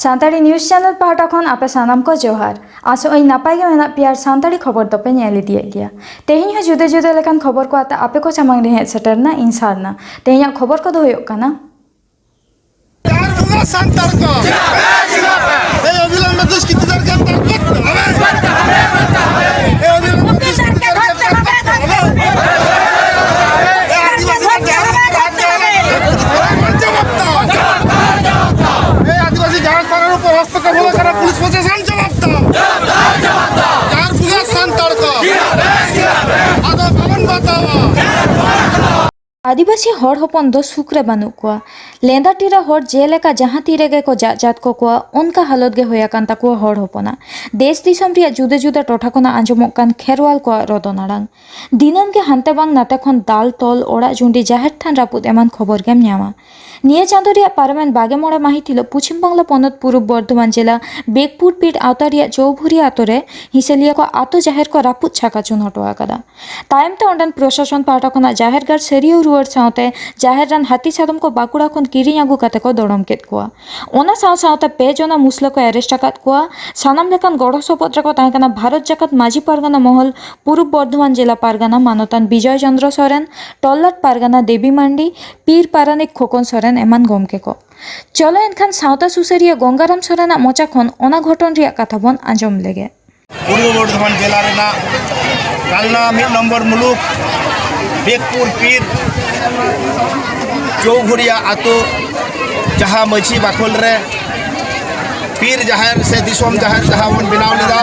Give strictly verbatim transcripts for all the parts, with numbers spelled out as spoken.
Santali news channel ᱯᱟᱦᱴᱟ ᱠᱷᱚᱱ ᱟᱯᱮ ᱥᱟᱱᱟᱢ ᱠᱚ ᱡᱚᱦᱟᱨ᱾ ᱟᱥᱚᱜ ᱟᱹᱧ ᱱᱟᱯᱟᱭ ᱜᱮ ᱢᱮᱱᱟᱜ ᱯᱮᱭᱟ ᱟᱨ ᱥᱟᱱᱛᱟᱲᱤ ᱠᱷᱚᱵᱚᱨ ᱫᱚᱯᱮ ᱧᱮᱞ ᱤᱫᱤᱭᱮᱫ ᱜᱮᱭᱟ᱾ ᱛᱮᱦᱮᱧ ᱦᱚᱸ ᱡᱩᱫᱟᱹ ᱡᱩᱫᱟᱹ ᱞᱮᱠᱟᱱ ᱠᱷᱚᱵᱚᱨ ᱠᱚ ᱟᱛᱮ ᱟᱯᱮ ᱠᱚ ᱥᱟᱢᱟᱝ ᱨᱮ ᱦᱮᱡ ᱥᱮᱴᱮᱨ ᱮᱱᱟ ᱤᱧ ᱥᱟᱨᱱᱟ᱾ ᱛᱮᱦᱮᱧᱟᱜ ᱠᱷᱚᱵᱚᱨ ᱠᱚᱫᱚ ᱦᱩᱭᱩᱜ ᱠᱟᱱᱟ, ᱡᱟᱦᱮᱨ ᱵᱚᱸᱜᱟ ᱥᱟᱱᱛᱟᱲ ᱠᱚ, এই অবিলম্বে দুষ্কৃতিদেরকে গ্রেপ্তার করতে হবে। এই অবিলম্বে দুষ্কৃতিদেরকে গ্রেপ্তার করতে হবে। এই আদিবাসী জাহের স্থানের উপর হস্তক্ষেপ হলে জবাব দাও। এই আদিবাসী জাহের স্থানের উপর হস্তক্ষেপ হলে তারা পুলিশ প্রশাসন জবাব দাও। ᱡᱟᱦᱮᱨ ᱵᱚᱸᱜᱟ ᱥᱟᱱᱛᱟᱲ ᱠᱚ ᱟᱫᱚ ᱵᱟᱵᱚᱱ ᱵᱟᱛᱟᱣᱟ᱾ ᱟᱹᱫᱤᱵᱟᱹᱥᱤ ᱦᱚᱲ ᱦᱚᱯᱚᱱ ᱫᱚ ᱥᱩᱠ ᱨᱮ ᱵᱟᱹᱱᱩᱜ ᱠᱚᱣᱟ᱾ ᱞᱮᱸᱫᱟ ᱴᱤᱨᱟ ᱦᱚᱲ ᱡᱮᱞᱮᱠᱟ ᱡᱟᱦᱟᱸ ᱛᱤ ᱨᱮᱜᱮ ᱠᱚ ᱡᱟᱜ ᱡᱟᱛ ᱠᱚ ᱠᱚᱣᱟ, ᱚᱱᱠᱟ ᱦᱟᱞᱚᱛ ᱜᱮ ᱦᱩᱭ ᱟᱠᱟᱱ ᱛᱟᱠᱚᱣᱟ ᱦᱚᱲ ᱦᱚᱯᱚᱱᱟᱜ᱾ ᱫᱮᱥ ᱫᱤᱥᱚᱢ ᱨᱮᱭᱟᱜ ᱡᱩᱫᱟᱹ ᱡᱩᱫᱟᱹ ᱴᱚᱴᱷᱟ ᱠᱷᱚᱱᱟᱜ ᱟᱸᱡᱚᱢᱚᱜ ᱠᱟᱱ ᱠᱷᱮᱨᱣᱟᱞ ᱠᱚᱣᱟᱜ ᱨᱚᱫᱚᱱ ᱟᱲᱟᱝ᱾ ᱫᱤᱱᱟᱹᱢ ᱜᱮ ᱦᱟᱱᱛᱮ ᱵᱟᱝ ᱱᱟᱛᱮ ᱠᱷᱚᱱ ᱫᱟᱞ ᱛᱚᱞ, ᱚᱲᱟᱜ ᱡᱩᱸᱰᱤ, ᱡᱟᱦᱮᱨ ᱛᱷᱟᱱ ᱨᱟᱹᱯᱩᱫ ᱮᱢᱟᱱ ᱠᱷᱚᱵᱚᱨ ᱜᱮᱢ ᱧᱟᱢᱟ᱾ ᱱᱤᱭᱟᱹ ᱪᱟᱸᱫᱚ ᱨᱮᱭᱟᱜ ᱯᱟᱨᱚᱢᱮᱱ ᱵᱟᱜᱮ ᱢᱚᱬᱮ ᱢᱟᱹᱦᱤᱛ ᱦᱤᱞᱳᱜ ᱯᱚᱪᱷᱤᱢ ᱵᱟᱝᱞᱟ ᱯᱚᱱᱚᱛ ᱯᱩᱨᱩᱵᱽ ᱵᱚᱨᱫᱷᱚᱢᱟᱱ ᱡᱮᱞᱟ ᱵᱮᱜᱽᱯᱩᱨ ᱯᱤᱲ ᱟᱣᱛᱟ ᱨᱮᱭᱟᱜ ᱪᱳᱣᱵᱷᱩᱨᱤ ᱟᱛᱳ ᱨᱮ ᱦᱤᱥᱟᱹᱞᱤᱭᱟᱹ ᱠᱚ ᱟᱛᱳ ᱡᱟᱦᱮᱨ ᱠᱚ ᱨᱟᱹᱯᱩᱫ ᱪᱷᱟᱠᱟᱪᱩᱱ ᱦᱚᱴᱚ ᱟᱠᱟᱫᱟ᱾ ᱛᱟᱭᱚᱢ ᱛᱮ ᱚᱸᱰᱮᱱ ᱯᱨᱚᱥᱟᱥᱚᱱ ᱯᱟᱦᱴᱟ ᱠᱷᱚᱱᱟᱜ ᱡᱟᱦᱮᱨ ᱜᱟᱲ ᱥᱟᱹᱨᱭᱟᱹᱣ ᱨᱩᱣᱟᱹᱲ ᱥᱟᱶᱛᱮ ᱡᱟᱦᱮᱨ ᱨᱮᱱ ᱦᱟᱹᱛᱤ ᱥᱟᱫᱚᱢ ᱠᱚ ᱵᱟᱸᱠᱩᱲᱟ ᱠᱷᱚᱱ ᱠᱤᱨᱤᱧ ᱟᱹᱜᱩ ᱠᱟᱛᱮ ᱠᱚ ᱫᱚᱲᱚᱢ ᱠᱮᱫ ᱠᱚᱣᱟ᱾ ᱚᱱᱟ ᱥᱟᱶ ᱥᱟᱶᱛᱮ ᱯᱮ ᱡᱚᱱᱟ ᱢᱩᱥᱞᱟᱹ ᱠᱚ ᱟᱨᱮᱥᱴ ᱟᱠᱟᱫ ᱠᱚᱣᱟ᱾ ᱥᱟᱱᱟᱢ ᱞᱮᱠᱟᱱ ᱜᱚᱲᱚ ᱥᱚᱯᱚᱦᱚᱫ ᱨᱮᱠᱚ ᱛᱟᱦᱮᱸ ᱠᱟᱱᱟ ᱵᱷᱟᱨᱚᱛ ᱡᱟᱠᱟᱛ ᱢᱟᱹᱡᱷᱤ ᱯᱟᱨᱜᱟᱱᱟ ᱢᱚᱦᱚᱞ, ᱯᱩᱨᱩᱵᱽ ᱵᱚᱨᱫᱷᱚᱢᱟᱱ ᱡᱮᱞᱟ ᱯᱟᱨᱜᱟᱱᱟ ᱢᱟᱱᱚᱛᱟᱱ ᱵᱤᱡᱚᱭ ᱪᱚᱸᱫᱽᱨᱚ ᱥᱚᱨᱮᱱ, ᱴᱚᱞᱞᱟᱴ ᱯᱟᱨᱜᱟᱱᱟ ᱫᱮᱵᱤ ᱢᱟᱱᱰᱤ, ᱯᱤᱨ ᱯᱟᱨᱟᱱᱤᱠ ᱠᱷᱚᱠᱚᱱ ᱥᱚᱨᱮᱱ ᱮᱢᱟᱱ ᱜᱚᱢᱠᱮ ᱠᱚ᱾ ᱪᱚᱞᱚ ᱮᱱᱠᱷᱟᱱ ᱥᱟᱶᱛᱟ ᱥᱩᱥᱟᱹᱨᱤᱭᱟᱹ ᱜᱚᱝᱜᱟᱨᱟᱢ ᱥᱚᱨᱮᱱᱟᱜ ᱢᱚᱪᱟ ᱠᱷᱚᱱ ᱚᱱᱟ ᱜᱷᱚᱴᱚᱱ ᱨᱮᱭᱟᱜ ᱠᱟᱛᱷᱟ ᱵᱚᱱ ᱟᱸᱡᱚᱢ ᱞᱮᱜᱮ᱾ ᱯᱩᱨᱵᱚ ᱵᱚᱨᱫᱷᱚᱢᱟᱱ ᱡᱮᱞᱟ ᱨᱮᱱᱟᱜ ᱠᱟᱞᱱᱟ ᱢᱤᱫ ᱱᱚᱢᱵᱚᱨ ᱢᱩᱞᱩᱠ ᱵᱮᱜᱽᱯᱩᱨ ᱯᱤᱨ ᱪᱳᱣᱜᱷᱩᱨᱤᱭᱟ ᱟᱛᱳ, ᱡᱟᱦᱟᱸ ᱢᱟᱹᱡᱷᱤ ᱵᱟᱠᱷᱳᱞ ᱨᱮ ᱯᱤᱨ ᱡᱟᱦᱮᱨ ᱥᱮ ᱫᱤᱥᱚᱢ ᱡᱟᱦᱮᱨ ᱡᱟᱦᱟᱸ ᱵᱚᱱ ᱵᱮᱱᱟᱣ ᱞᱮᱫᱟ,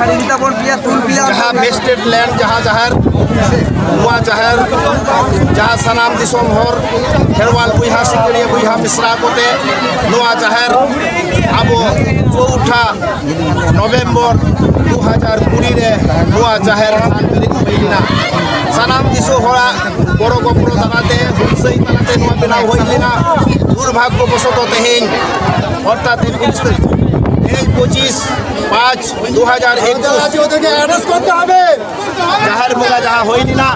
ᱡᱟᱦᱟᱸ vested land, ᱡᱟᱦᱟᱸ ᱡᱟᱦᱮᱨ, ᱱᱚᱣᱟ ᱡᱟᱦᱮᱨ ᱡᱟᱦᱟᱸ ᱥᱟᱱᱟᱢ ᱫᱤᱥᱚᱢ ᱦᱚᱲ, ᱠᱷᱮᱨᱣᱟᱞ ᱵᱚᱭᱦᱟ, ᱥᱤᱠᱟᱹᱨᱤᱭᱟᱹ ᱵᱚᱭᱦᱟ ᱢᱤᱥᱨᱟ ᱠᱚᱛᱮ ᱱᱚᱣᱟ ᱡᱟᱦᱮᱨ ᱟᱵᱚ ᱪᱳᱣᱴᱷᱟ ᱱᱚᱵᱷᱮᱢᱵᱚᱨ ᱫᱩ ᱦᱟᱡᱟᱨ ᱠᱩᱲᱤ ᱨᱮ ᱱᱚᱣᱟ ᱡᱟᱦᱮᱨ ᱛᱷᱟᱱ ᱵᱮᱨᱮᱫ ᱦᱩᱭ ᱞᱮᱱᱟ᱾ ᱥᱟᱱᱟᱢ ᱫᱤᱥᱚᱢ ᱦᱚᱲᱟᱜ ᱜᱚᱲᱚ ᱜᱚᱯᱚᱲᱚ ᱛᱟᱞᱟᱛᱮ, ᱦᱩᱞᱥᱟᱹᱭ ᱛᱟᱞᱟᱛᱮ ᱱᱚᱣᱟ ᱵᱮᱱᱟᱣ ᱦᱩᱭ ᱞᱮᱱᱟ᱾ ᱫᱩᱨᱵᱷᱟᱜᱽᱜᱚ ᱵᱚᱥᱚᱛᱚ ᱛᱮᱦᱮᱧ, ᱚᱨᱛᱷᱟᱛ ᱮᱠᱩᱥ ᱛᱟᱹᱨᱤᱠᱷ, ᱛᱮᱦᱮᱧ ᱯᱚᱸᱪᱤᱥ ᱯᱟᱸᱪ ᱫᱩ ᱦᱟᱡᱟᱨ ᱮᱠᱩᱥ, ᱡᱟᱦᱮᱨ ᱵᱚᱸᱜᱟ ᱡᱟᱦᱟᱸ ᱦᱩᱭ ᱞᱮᱱᱟ,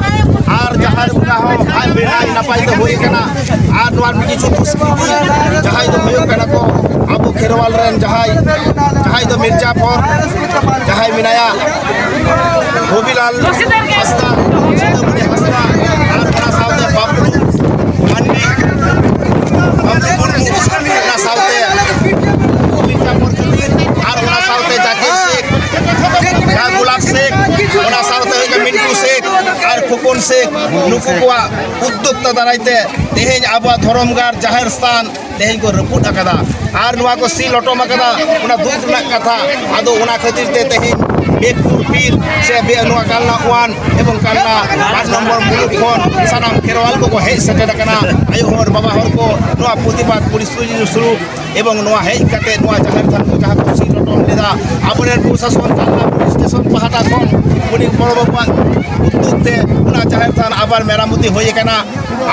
ᱟᱨ ᱡᱟᱦᱮᱨ ᱵᱚᱸᱜᱟ ᱦᱚᱸ ᱟᱡ ᱵᱮᱱᱟᱭ ᱱᱟᱯᱟᱭ ᱛᱮ ᱦᱩᱭ ᱟᱠᱟᱱᱟ᱾ ᱟᱨ ᱱᱚᱣᱟ ᱠᱤᱪᱷᱩ ᱫᱩᱥᱠᱨᱤᱛᱤ ᱡᱟᱦᱟᱸᱭ ᱫᱚ ᱦᱩᱭᱩᱜ ᱠᱟᱱᱟ ᱠᱚ ᱟᱵᱚ ᱠᱷᱮᱨᱣᱟᱞ ᱨᱮᱱ ᱡᱟᱦᱟᱸᱭ, ᱡᱟᱦᱟᱸᱭ ᱫᱚ ᱢᱤᱨᱡᱟᱯᱩᱨ, ᱡᱟᱦᱟᱸᱭ ᱢᱮᱱᱟᱭᱟ ᱨᱚᱵᱤᱞᱟᱞ ᱦᱟᱸᱥᱫᱟ, ᱥᱤᱛᱟᱹᱢᱚᱱᱤ ᱦᱟᱸᱥᱫᱟ, ᱟᱨ ᱚᱱᱟ ᱥᱟᱶᱛᱮ ᱵᱟᱵᱞᱩ ᱢᱟᱱᱰᱤ, ᱵᱟᱵᱞᱩ ᱢᱩᱨᱢᱩ, ᱚᱱᱟ ᱥᱟᱶᱛᱮ ᱢᱤᱨᱡᱟᱯᱩᱨ ᱠᱷᱟᱹᱛᱤᱨ, ᱟᱨ ᱚᱱᱟ ᱥᱟᱶᱛᱮ ᱡᱟᱠᱤᱨ ᱥᱮᱠ, ᱡᱟᱦᱟᱸ ᱜᱳᱞᱟᱯ ᱥᱮᱠ, ᱚᱱᱟ ᱥᱟᱶᱛᱮ ᱦᱩᱭᱩᱜ ᱠᱟᱱᱟ ᱢᱤᱱᱴᱩ ᱥᱮᱠ ᱟᱨ ᱠᱷᱚᱠᱚᱱ ᱥᱮᱠ, ᱱᱩᱠᱩ ᱠᱚᱣᱟᱜ ᱩᱫᱽᱫᱳᱠᱛᱟ ᱫᱟᱨᱟᱭ ᱛᱮ ᱛᱮᱦᱮᱧ ᱟᱵᱚᱣᱟᱜ ᱫᱷᱚᱨᱚᱢ ᱜᱟᱲ ᱡᱟᱦᱮᱨ ᱥᱛᱷᱟᱱ ᱛᱮᱦᱮᱧ ᱠᱚ ᱨᱟᱹᱯᱩᱫ ᱟᱠᱟᱫᱟ᱾ ᱟᱨ ᱱᱚᱣᱟ ᱠᱚ ᱥᱤ ᱞᱚᱴᱚᱢ ᱟᱠᱟᱫᱟ, ᱚᱱᱟ ᱫᱩᱠ ᱨᱮᱱᱟᱜ ᱠᱟᱛᱷᱟ᱾ ᱟᱫᱚ ᱚᱱᱟ ᱠᱷᱟᱹᱛᱤᱨ ᱛᱮ ᱛᱮᱦᱮᱧ ᱵᱮᱫᱯᱩᱨ ᱯᱤᱨ ᱥᱮ ᱵᱮ-, ᱱᱚᱣᱟ ᱠᱟᱞᱱᱟ ᱳᱣᱟᱱ ᱮᱵᱚᱝ ᱠᱟᱞᱱᱟ ᱵᱟᱨ ᱱᱚᱢᱵᱚᱨ ᱢᱩᱞᱩᱠ ᱠᱷᱚᱱ ᱥᱟᱱᱟᱢ ᱠᱷᱮᱨᱣᱟᱞ ᱠᱚᱠᱚ ᱦᱮᱡ ᱥᱮᱴᱮᱨ ᱟᱠᱟᱱᱟ᱾ ᱟᱭᱳ ᱦᱚᱲ, ᱵᱟᱵᱟ ᱦᱚᱲ ᱠᱚ ᱱᱚᱣᱟ ᱯᱨᱚᱛᱤᱵᱟᱫ ᱯᱚᱨᱤᱥᱛᱷᱤᱛᱤ ᱥᱩᱨᱩ ᱮᱵᱚᱝ ᱱᱚᱣᱟ ᱦᱮᱡ ᱠᱟᱛᱮ ᱱᱚᱣᱟ ᱡᱟᱦᱮᱨ ᱛᱷᱟᱱ ᱠᱚ ᱡᱟᱦᱟᱸ ᱠᱚ ᱥᱤ ᱞᱚᱴᱚᱢ ᱞᱮᱫᱟ, ᱟᱵᱚᱨᱮᱱ ᱯᱨᱚᱥᱟᱥᱚᱱ ᱠᱟᱞᱱᱟ ᱯᱩᱞᱤᱥ ᱥᱴᱮᱥᱚᱱ ᱯᱟᱦᱴᱟ ᱠᱷᱚᱱ ᱩᱱᱤ ᱵᱚᱲᱚ ᱵᱟᱵᱩᱣᱟᱜ ᱩᱫᱽᱫᱳᱜᱽ ᱛᱮ ᱚᱱᱟ ᱡᱟᱦᱮᱨ ᱛᱷᱟᱱ ᱟᱵᱟᱨ ᱢᱮᱨᱟᱢᱚᱛᱤ ᱦᱩᱭ ᱟᱠᱟᱱᱟ᱾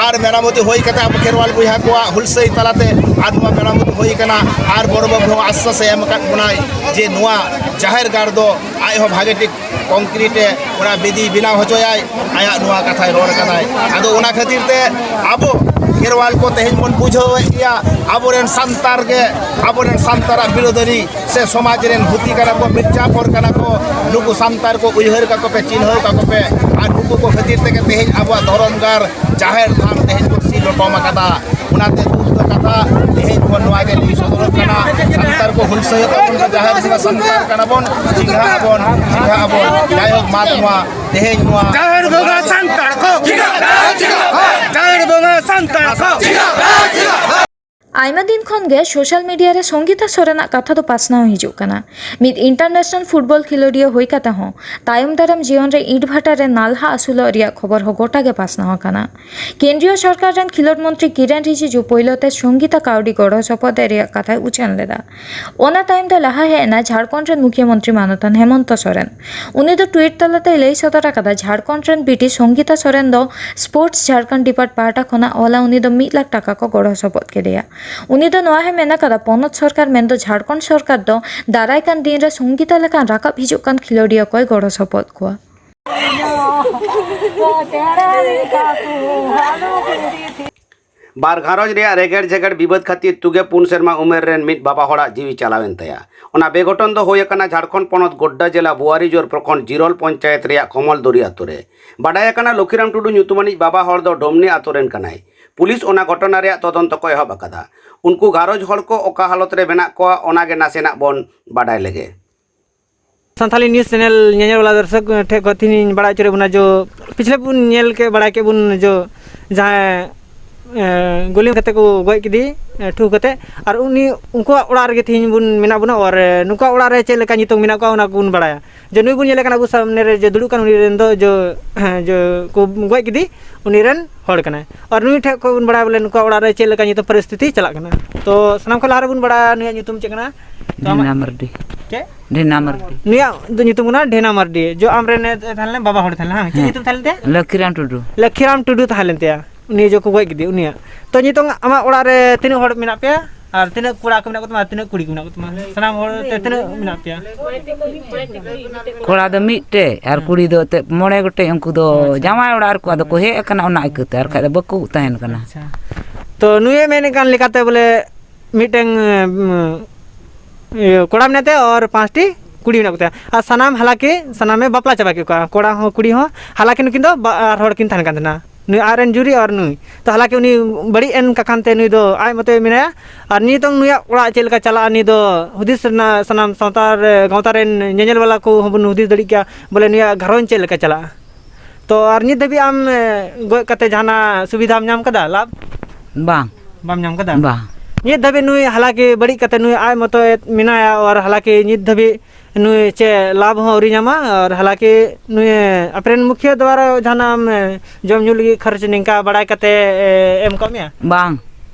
ᱟᱨ ᱢᱮᱨᱟᱢᱚᱛᱤ ᱦᱩᱭ ᱠᱟᱛᱮ ᱟᱵᱚ ᱠᱷᱮᱨᱣᱟᱞ ᱵᱚᱭᱦᱟ ᱠᱚᱣᱟᱜ ᱦᱩᱞᱥᱟᱹᱭ ᱛᱟᱞᱟᱛᱮ ᱟᱨ ᱱᱚᱣᱟ ᱢᱮᱨᱟᱢᱚᱛᱤ ᱦᱩᱭ ᱟᱠᱟᱱᱟ᱾ ᱟᱨ ᱵᱚᱲᱚ ᱵᱟᱵᱩ ᱦᱚᱸ ᱟᱥᱥᱟᱥ ᱮ ᱮᱢ ᱟᱠᱟᱫ ᱵᱚᱱᱟᱭ ᱡᱮ ᱱᱚᱣᱟ ᱡᱟᱦᱮᱨ ᱜᱟᱲ ᱫᱚ ᱟᱡ ᱦᱚᱸ ᱵᱷᱟᱜᱮ ᱴᱷᱤᱠ ᱠᱚᱝᱠᱨᱤᱴ ᱮ ᱚᱱᱟ ᱵᱮᱫᱤ ᱵᱮᱱᱟᱣ ᱦᱚᱪᱚᱭᱟᱭ, ᱟᱭᱟᱜ ᱱᱚᱣᱟ ᱠᱟᱛᱷᱟᱭ ᱨᱚᱲ ᱟᱠᱟᱫᱟᱭ᱾ ᱟᱫᱚ ᱚᱱᱟ ᱠᱷᱟᱹᱛᱤᱨ ᱛᱮ ᱟᱵᱚ ᱠᱷᱮᱨᱣᱟᱞ ᱠᱚ ᱛᱮᱦᱮᱧ ᱵᱚᱱ ᱵᱩᱡᱷᱟᱹᱣᱮᱫ ᱜᱮᱭᱟ, ᱟᱵᱚᱨᱮᱱ ᱥᱟᱱᱛᱟᱲ ᱜᱮ, ᱟᱵᱚᱨᱮᱱ ᱥᱟᱱᱛᱟᱲᱟᱜ ᱵᱤᱨᱳᱫᱷᱟᱹᱨᱤ ᱥᱮ ᱥᱚᱢᱟᱡᱽ ᱨᱮᱱ ᱦᱩᱛᱤ ᱠᱟᱱᱟ ᱠᱚ, ᱢᱤᱨᱡᱟᱯᱷᱚᱨ ᱠᱟᱱᱟ ᱠᱚ, ᱱᱩᱠᱩ ᱥᱟᱱᱛᱟᱲ ᱠᱚ ᱩᱭᱦᱟᱹᱨ ᱠᱟᱠᱚ ᱯᱮ, ᱪᱤᱱᱦᱟᱹᱣ ᱠᱟᱠᱚ ᱯᱮ᱾ ᱟᱨ ᱱᱩᱠᱩ ᱠᱚ ᱠᱷᱟᱹᱛᱤᱨ ᱛᱮᱜᱮ ᱛᱮᱦᱮᱧ ᱟᱵᱚᱣᱟᱜ ᱫᱷᱚᱨᱚᱢ ᱜᱟᱲ ᱡᱟᱦᱮᱨ ᱛᱷᱟᱱ ᱛᱮᱦᱮᱧ ᱠᱚ ᱥᱤ ᱞᱚᱴᱚᱢ ᱟᱠᱟᱫᱟ᱾ ᱚᱱᱟᱛᱮ ᱫᱩᱠ ᱫᱚ ᱠᱟᱛᱷᱟ ᱛᱮᱦᱮᱧ ᱠᱷᱚᱱ ᱱᱚᱣᱟ ᱜᱮ ᱞᱟᱹᱭ ᱥᱚᱫᱚᱨᱚᱜ ᱠᱟᱱᱟ, ᱥᱟᱱᱛᱟᱲ ᱠᱚ ᱦᱩᱞᱥᱟᱹᱭ ᱛᱟᱵᱚᱱ ᱠᱚ, ᱡᱟᱦᱮᱨ ᱵᱚᱸᱜᱟ ᱥᱟᱱᱛᱟᱲ ᱠᱟᱱᱟ ᱵᱚᱱ, ᱪᱤᱱᱦᱟᱹ ᱟᱵᱚᱱ, ᱪᱤᱱᱦᱟᱹ ᱟᱵᱚᱱ᱾ ᱡᱟᱭᱦᱳᱠ, ᱢᱟ ᱱᱚᱣᱟ ᱛᱮᱦᱮᱧ ᱱᱚᱣᱟ ᱡᱟᱦᱮᱨ ᱵᱚᱸᱜᱟ ᱥᱟᱱᱛᱟᱲ ᱠᱚ, ᱡᱟᱦᱮᱨ ᱵᱚᱸᱜᱟ ᱥᱟᱱᱛᱟᱲ ᱠᱚ᱾ ᱟᱭᱢᱟ ᱫᱤᱱ ᱠᱷᱚᱱ ᱜᱮ ᱥᱳᱥᱟᱞ ᱢᱤᱰᱤᱭᱟ ᱨᱮ ᱥᱚᱝᱜᱤᱛᱟ ᱥᱚᱨᱮᱱᱟᱜ ᱠᱟᱛᱷᱟ ᱫᱚ ᱯᱟᱥᱱᱟᱣ ᱦᱤᱡᱩᱜ ᱠᱟᱱᱟ᱾ ᱢᱤᱫ ᱤᱱᱴᱟᱨᱱᱮᱥᱱᱟᱞ ᱯᱷᱩᱴᱵᱚᱞ ᱠᱷᱮᱞᱳᱰᱤᱭᱟᱹ ᱦᱩᱭ ᱠᱟᱛᱮ ᱦᱚᱸ ᱛᱟᱭᱚᱢ ᱫᱟᱨᱟᱢ ᱡᱤᱭᱚᱱ ᱨᱮ ᱤᱴ ᱵᱷᱟᱴᱟ ᱨᱮ ᱱᱟᱞᱦᱟ ᱟᱹᱥᱩᱞᱚᱜ ᱨᱮᱭᱟᱜ ᱠᱷᱚᱵᱚᱨ ᱦᱚᱸ ᱜᱚᱴᱟ ᱜᱮ ᱯᱟᱥᱱᱟᱣ ᱟᱠᱟᱱᱟ᱾ ᱠᱮᱱᱫᱨᱤᱭᱚ ᱥᱚᱨᱠᱟᱨ ᱨᱮᱱ ᱠᱷᱮᱞᱳᱰ ᱢᱚᱱᱛᱨᱤ ᱠᱤᱨᱮᱱ ᱨᱤᱡᱤᱡᱩ ᱯᱳᱭᱞᱳ ᱛᱮ ᱥᱚᱝᱜᱤᱛᱟ ᱠᱟᱹᱣᱰᱤ ᱜᱚᱲᱚ ᱥᱚᱯᱚᱦᱚᱫ ᱮᱢ ᱨᱮᱭᱟᱜ ᱠᱟᱛᱷᱟᱭ ᱩᱪᱷᱟᱹᱱ ᱞᱮᱫᱟ᱾ ᱚᱱᱟ ᱛᱟᱭᱚᱢ ᱫᱚ ᱞᱟᱦᱟ ᱦᱮᱡ ᱮᱱᱟ ᱡᱷᱟᱲᱠᱷᱚᱸᱰ ᱨᱮᱱ ᱢᱩᱠᱷᱭᱟᱹ ᱢᱚᱱᱛᱨᱤ ᱢᱟᱱᱚᱛᱟᱱ ᱦᱮᱢᱚᱱᱛᱚ ᱥᱚᱨᱮᱱ᱾ ᱩᱱᱤ ᱫᱚ ᱴᱩᱭᱤᱴ ᱛᱟᱞᱟᱛᱮᱭ ᱞᱟᱹᱭ ᱥᱚᱫᱚᱨ ᱟᱠᱟᱫᱟ, ᱡᱷᱟᱲᱠᱷᱚᱸᱰ ᱨᱮᱱ ᱵᱤᱴᱤ ᱥᱚᱝᱜᱤᱛᱟ ᱥᱚᱨᱮᱱ ᱫᱚ ᱥᱯᱳᱨᱴᱥ ᱡᱷᱟᱲᱠᱷᱚᱸᱰ ᱰᱤᱯᱟᱨᱴ ᱯᱟᱦᱴᱟ ᱠᱷᱚᱱᱟᱜ ᱦᱚᱞᱟ ᱩᱱᱤ ᱫᱚ ᱢᱤᱫ ᱞᱟᱠᱷ ᱴᱟᱠᱟ ᱠᱚ ᱜᱚᱲᱚ ᱥᱚᱯᱚᱦᱚᱫ ᱠᱮᱫᱮᱭᱟ᱾ ᱩᱱᱤ ᱫᱚ ᱱᱚᱣᱟ ᱦᱚᱸᱭ ᱢᱮᱱ ᱟᱠᱟᱫᱟ, ᱯᱚᱱᱚᱛ ᱥᱚᱨᱠᱟᱨ ᱢᱮᱱᱫᱚ ᱡᱷᱟᱲᱠᱷᱚᱸᱰ ᱥᱚᱨᱠᱟᱨ ᱫᱚ ᱫᱟᱨᱟᱭ ᱠᱟᱱ ᱫᱤᱱ ᱨᱮ ᱥᱚᱝᱜᱤᱛᱟ ᱞᱮᱠᱟᱱ ᱨᱟᱠᱟᱵ ᱦᱤᱡᱩᱜ ᱠᱟᱱ ᱠᱷᱮᱞᱳᱰᱤᱭᱟᱹ ᱠᱚᱭ ᱜᱚᱲᱚ ᱥᱚᱯᱚᱦᱚᱫ ᱠᱚᱣᱟ᱾ ᱵᱟᱨ ᱜᱷᱟᱨᱚᱸᱡᱽ ᱨᱮᱭᱟᱜ ᱨᱮᱜᱮᱲ ᱡᱷᱮᱜᱮᱲ ᱵᱤᱵᱟᱹᱫ ᱠᱷᱟᱹᱛᱤᱨ ᱛᱩᱜᱮ ᱯᱩᱱ ᱥᱮᱨᱢᱟ ᱩᱢᱮᱨ ᱨᱮᱱ ᱢᱤᱫ ᱵᱟᱵᱟ ᱦᱚᱲᱟᱜ ᱡᱤᱣᱤ ᱪᱟᱞᱟᱣᱮᱱ ᱛᱟᱭᱟ᱾ ᱚᱱᱟ ᱵᱮᱜᱷᱚᱴᱚᱱ ᱫᱚ ᱦᱩᱭ ᱟᱠᱟᱱᱟ ᱡᱷᱟᱲᱠᱷᱚᱸᱰ ᱯᱚᱱᱚᱛ ᱜᱳᱰᱰᱟ ᱡᱮᱞᱟ ᱵᱩᱣᱟᱨᱤᱡᱳᱨ ᱯᱨᱚᱠᱷᱚᱸᱰ ᱡᱤᱨᱚᱞ ᱯᱚᱧᱪᱟᱭᱮᱛ ᱨᱮᱭᱟᱜ ᱠᱚᱢᱚᱞ ᱫᱚᱨᱤ ᱟᱛᱳ ᱨᱮ᱾ ᱵᱟᱰᱟᱭ ᱟᱠᱟᱱᱟ, ᱞᱚᱠᱷᱤᱨᱟᱢ ᱴᱩᱰᱩ ᱧᱩᱛᱩᱢᱟᱱᱤᱡ ᱵᱟᱵᱟ ᱦᱚᱲ ᱫᱚ ᱰᱳᱢᱱᱤ ᱟᱛᱳ ᱨᱮᱱ ᱠᱟᱱᱟᱭ᱾ ᱯᱩᱞᱤᱥ ᱚᱱᱟ ᱜᱷᱚᱴᱚᱱᱟ ᱨᱮᱭᱟᱜ ᱛᱚᱫᱚᱱᱛᱚ ᱠᱚ ᱮᱦᱚᱵ ᱟᱠᱟᱫᱟ᱾ ᱩᱱᱠᱩ ᱜᱷᱟᱨᱚᱸᱡᱽ ᱦᱚᱲ ᱠᱚ ᱚᱠᱟ ᱦᱟᱞᱚᱛ ᱨᱮ ᱢᱮᱱᱟᱜ ᱠᱚᱣᱟ, ᱚᱱᱟ ᱜᱮ ᱱᱟᱥᱮᱱᱟᱜ ᱵᱚᱱ ᱵᱟᱰᱟᱭ ᱞᱮᱜᱮ᱾ ᱥᱟᱱᱛᱷᱟᱞᱤ ᱱᱤᱭᱩᱡᱽ ᱪᱮᱱᱮᱞ ᱧᱮᱧᱮᱞ ᱵᱟᱞᱟ ᱫᱚᱨᱥᱚᱠ ᱴᱷᱮᱱ ᱠᱷᱚᱱ ᱛᱮᱦᱮᱧ ᱤᱧ ᱵᱟᱲᱟᱭ ᱦᱚᱪᱚᱭᱮᱫ ᱵᱚᱱᱟ ᱡᱮ ᱯᱤᱪᱷᱞᱮ ᱵᱚᱱ ᱧᱮᱞ ᱠᱮᱫ, ᱵᱟᱲᱟᱭ ᱠᱮᱫ ᱵᱚᱱ ᱡᱮ ᱡᱟᱦᱟᱸᱭ, ᱮ, ᱜᱩᱞᱤ ᱠᱟᱛᱮ ᱠᱚ ᱜᱚᱡ ᱠᱮᱫᱮ, ᱮ, ᱴᱷᱩ ᱠᱟᱛᱮ᱾ ᱟᱨ ᱩᱱᱤ, ᱩᱱᱠᱩᱣᱟᱜ ᱚᱲᱟᱜ ᱨᱮᱜᱮ ᱛᱮᱦᱮᱧ ᱵᱚᱱ ᱢᱮᱱᱟᱜ ᱵᱚᱱᱟ᱾ ᱟᱨ, ᱮ, ᱱᱩᱠᱩᱣᱟᱜ ᱚᱲᱟᱜ ᱨᱮ ᱪᱮᱫ ᱞᱮᱠᱟ ᱧᱩᱛᱩᱢ ᱢᱮᱱᱟᱜ ᱠᱚᱣᱟ, ᱚᱱᱟ ᱠᱚᱵᱚᱱ ᱵᱟᱲᱟᱭᱟ᱾ ᱡᱮ ᱱᱩᱭ ᱵᱚᱱ ᱧᱮᱞᱮ ᱠᱟᱱᱟ ᱟᱵᱚ ᱥᱟᱢᱱᱮ ᱨᱮ ᱡᱮ ᱫᱩᱲᱩᱵ ᱠᱟᱱ, ᱩᱱᱤ ᱨᱮᱱ ᱫᱚ ᱡᱮ, ᱦᱮᱸ, ᱡᱮ ᱠᱚ ᱜᱚᱡ ᱠᱮᱫᱮ, ᱩᱱᱤ ᱨᱮᱱ ᱦᱚᱲ ᱠᱟᱱᱟᱭ᱾ ᱟᱨ ᱱᱩᱭ ᱴᱷᱮᱱ ᱠᱷᱚᱱ ᱵᱚᱱ ᱵᱟᱲᱟᱭᱟ ᱵᱚᱞᱮ ᱱᱩᱠᱩᱣᱟᱜ ᱚᱲᱟᱜ ᱨᱮ ᱪᱮᱫ ᱞᱮᱠᱟ ᱧᱩᱛᱩᱢ ᱯᱚᱨᱤᱥᱛᱷᱤᱛᱤ ᱪᱟᱞᱟᱜ ᱠᱟᱱᱟ᱾ ᱛᱚ ᱥᱟᱱᱟᱢ ᱠᱷᱚᱱ ᱞᱟᱦᱟ ᱨᱮᱵᱚᱱ ᱵᱟᱲᱟᱭᱟ ᱱᱩᱭᱟᱜ ᱧᱩᱛᱩᱢ ᱪᱮᱫ ᱠᱟᱱᱟ? ᱛᱚ ᱟᱢᱟᱜ ᱰᱷᱮᱱᱟ ᱢᱟᱨᱰᱤ᱾ ᱪᱮᱫ? ᱰᱷᱮᱱᱟ ᱢᱟᱨᱰᱤ᱾ ᱱᱩᱭᱟᱜ ᱫᱚ ᱧᱩᱛᱩᱢ ᱠᱟᱱᱟ ᱰᱷᱮᱱᱟ ᱢᱟᱨᱰᱤ᱾ ᱡᱚ ᱟᱢ ᱨᱮᱱ ᱮ ᱛᱟᱦᱮᱸ ᱞᱮᱱᱟ, ᱵᱟᱵᱟ ᱦᱚᱲ ᱛᱟᱦᱮᱸ ᱞᱮᱱᱟ, ᱦᱮᱸ? ᱪᱮᱫ ᱦᱮᱸ᱾ ᱧᱩᱛᱩᱢ ᱛᱟᱦᱮᱸ ᱞᱮᱱ ᱛᱟᱭᱟ? ᱞᱚᱠᱠᱷᱤᱨᱟᱢ ᱴᱩᱰᱩ᱾ ᱞᱚᱠᱠᱷᱤᱨᱟᱢ ᱴᱩᱰᱩ ᱛᱟᱦᱮᱸ ᱞᱮᱱ ᱛᱟᱭᱟ᱾ ᱩᱱᱤ ᱡᱚ ᱠᱚ ᱜᱚᱡ ᱠᱮᱫᱮ, ᱩᱱᱤᱭᱟᱜ᱾ ᱛᱚ ᱱᱤᱛᱚᱝ ᱟᱢᱟᱜ ᱚᱲᱟᱜ ᱨᱮ ᱛᱤᱱᱟᱹᱜ ᱦᱚᱲ ᱢᱮᱱᱟᱜ ᱯᱮᱭᱟ? ᱟᱨ ᱛᱤᱱᱟᱹᱜ ᱠᱚᱲᱟ ᱠᱚ ᱢᱮᱱᱟᱜ ᱠᱚ ᱛᱟᱢᱟ ᱟᱨ ᱛᱤᱱᱟᱹᱜ ᱠᱩᱲᱤ ᱠᱚ ᱢᱮᱱᱟᱜ ᱠᱚ ᱛᱟᱢᱟ? ᱥᱟᱱᱟᱢ ᱦᱚᱲ ᱛᱮ ᱛᱤᱱᱟᱹᱜ ᱢᱮᱱᱟᱜ ᱯᱮᱭᱟ? ᱠᱚᱲᱟ ᱫᱚ ᱢᱤᱫᱴᱮᱡ ᱟᱨ ᱦᱮᱸ᱾ ᱠᱩᱲᱤ ᱫᱚ ᱮᱱᱛᱮᱫ ᱢᱚᱬᱮ ᱜᱚᱴᱮᱡ, ᱩᱱᱠᱩ ᱫᱚ ᱚ, ᱟᱪᱪᱷᱟ᱾ ᱡᱟᱶᱟᱭ ᱚᱲᱟᱜ ᱨᱮᱠᱚ ᱟᱫᱚ ᱠᱚ ᱦᱮᱡ ᱟᱠᱟᱱᱟ, ᱚᱱᱟ ᱤᱠᱟᱹᱛᱮ, ᱟᱨ ᱠᱷᱟᱡ ᱫᱚ ᱵᱟᱠᱚ ᱛᱟᱦᱮᱱ ᱠᱟᱱᱟ᱾ ᱟᱪᱪᱷᱟ᱾ ᱛᱚ ᱱᱩᱭᱮ ᱢᱮᱱᱮᱫ ᱠᱟᱱ ᱞᱮᱠᱟᱛᱮ ᱵᱚᱞᱮ ᱢᱤᱫᱴᱮᱱ, ᱩᱢ, ᱤᱭᱟᱹ, ᱠᱚᱲᱟ ᱢᱮᱱᱟᱜ ᱛᱟᱭᱟ ᱟᱨ ᱯᱟᱸᱪᱴᱤ ᱠᱩᱲᱤ ᱢᱮᱱᱟᱜ ᱠᱚ ᱛᱟᱭᱟ᱾ ᱟᱨ ᱥᱟᱱᱟᱢ ᱦᱟᱞᱟᱠᱤ ᱥᱟᱱᱟᱢᱮ ᱵᱟᱯᱞᱟ ᱪᱟᱵᱟ ᱠᱮᱫ ᱠᱚᱣᱟ, ᱠᱚᱲᱟ ᱦᱚᱸ ᱠᱩᱲᱤ ᱦᱚᱸ᱾ ᱦᱟᱞᱟᱠᱤ ᱱᱩᱠᱤᱱ ᱫᱚ ᱵᱟ-, ᱟᱨ ᱦᱚᱲ ᱠᱤᱱ ᱛᱟᱦᱮᱱ ᱠᱟᱱ ᱛᱟᱦᱮᱱᱟ, ᱱᱩᱭ ᱟᱡ ᱨᱮᱱ ᱡᱩᱨᱤ ᱟᱨ ᱱᱩᱭ᱾ ᱛᱚ ᱦᱟᱞᱟᱠᱤ ᱩᱱᱤ ᱵᱟᱹᱲᱤᱡ ᱮᱱ ᱠᱟᱠᱷᱟᱱ ᱛᱮ ᱱᱩᱭ ᱫᱚ ᱟᱡ ᱢᱚᱛᱚᱭ ᱢᱮᱱᱟᱭᱟ᱾ ᱟᱨ ᱱᱤᱛᱚᱝ ᱱᱩᱭᱟᱜ ᱚᱲᱟᱜ ᱪᱮᱫ ᱞᱮᱠᱟ ᱪᱟᱞᱟᱜᱼᱟ, ᱱᱤᱭᱟᱹ ᱫᱚ ᱦᱩᱫᱤᱥ ᱨᱮᱱᱟᱜ ᱥᱟᱱᱟᱢ ᱥᱟᱶᱛᱟ ᱨᱮ, ᱜᱟᱶᱛᱟ ᱨᱮᱱ ᱧᱮᱧᱮᱞ ᱵᱟᱞᱟ ᱠᱚ ᱦᱚᱸᱵᱚᱱ ᱦᱩᱫᱤᱥ ᱫᱟᱲᱮᱭᱟᱜ ᱜᱮᱭᱟ ᱵᱚᱞᱮ ᱱᱩᱭᱟᱜ ᱜᱷᱟᱨᱚᱸᱡᱽ ᱪᱮᱫ ᱞᱮᱠᱟ ᱪᱟᱞᱟᱜᱼᱟ᱾ ᱛᱚ ᱟᱨ ᱱᱤᱛ ᱫᱷᱟᱹᱵᱤᱡ ᱟᱢ, ᱮ, ᱜᱚᱡ ᱠᱟᱛᱮ ᱡᱟᱦᱟᱱᱟᱜ ᱥᱩᱵᱤᱫᱷᱟᱢ ᱧᱟᱢ ᱠᱟᱫᱟ, ᱞᱟᱵᱷ? ᱵᱟᱝ᱾ ᱵᱟᱢ ᱧᱟᱢ ᱠᱟᱫᱟ? ᱵᱟᱝ᱾ ᱱᱤᱛ ᱫᱷᱟᱹᱵᱤᱡ ᱱᱩᱭ ᱦᱟᱞᱟᱠᱤ ᱵᱟᱹᱲᱤᱡ ᱠᱟᱛᱮ ᱱᱩᱭ ᱟᱡ ᱢᱚᱛᱚᱭ ᱢᱮᱱᱟᱭᱟ, ᱟᱨ ᱦᱟᱞᱟᱠᱤ ᱱᱤᱛ ᱫᱷᱟᱹᱵᱤᱡ ᱱᱩᱭ ᱪᱮᱫ ᱞᱟᱵᱷ ᱦᱚᱸ ᱟᱹᱣᱨᱤ ᱧᱟᱢᱟ, ᱟᱨ ᱦᱟᱞᱟᱠᱤ ᱱᱩᱭ ᱟᱯᱮ ᱨᱮᱱ ᱢᱩᱠᱷᱤᱭᱟᱹ ᱫᱚᱣᱟᱨᱟ ᱡᱟᱦᱟᱱᱟᱜ ᱮᱢ, ᱮ, ᱡᱚᱢ ᱧᱩ ᱞᱟᱹᱜᱤᱫ ᱠᱷᱚᱨᱪ ᱱᱤᱝᱠᱟ ᱵᱟᱲᱟᱭ ᱠᱟᱛᱮ, ᱮ, ᱮᱢ ᱠᱟᱜ ᱢᱮᱭᱟ? ᱵᱟᱝ᱾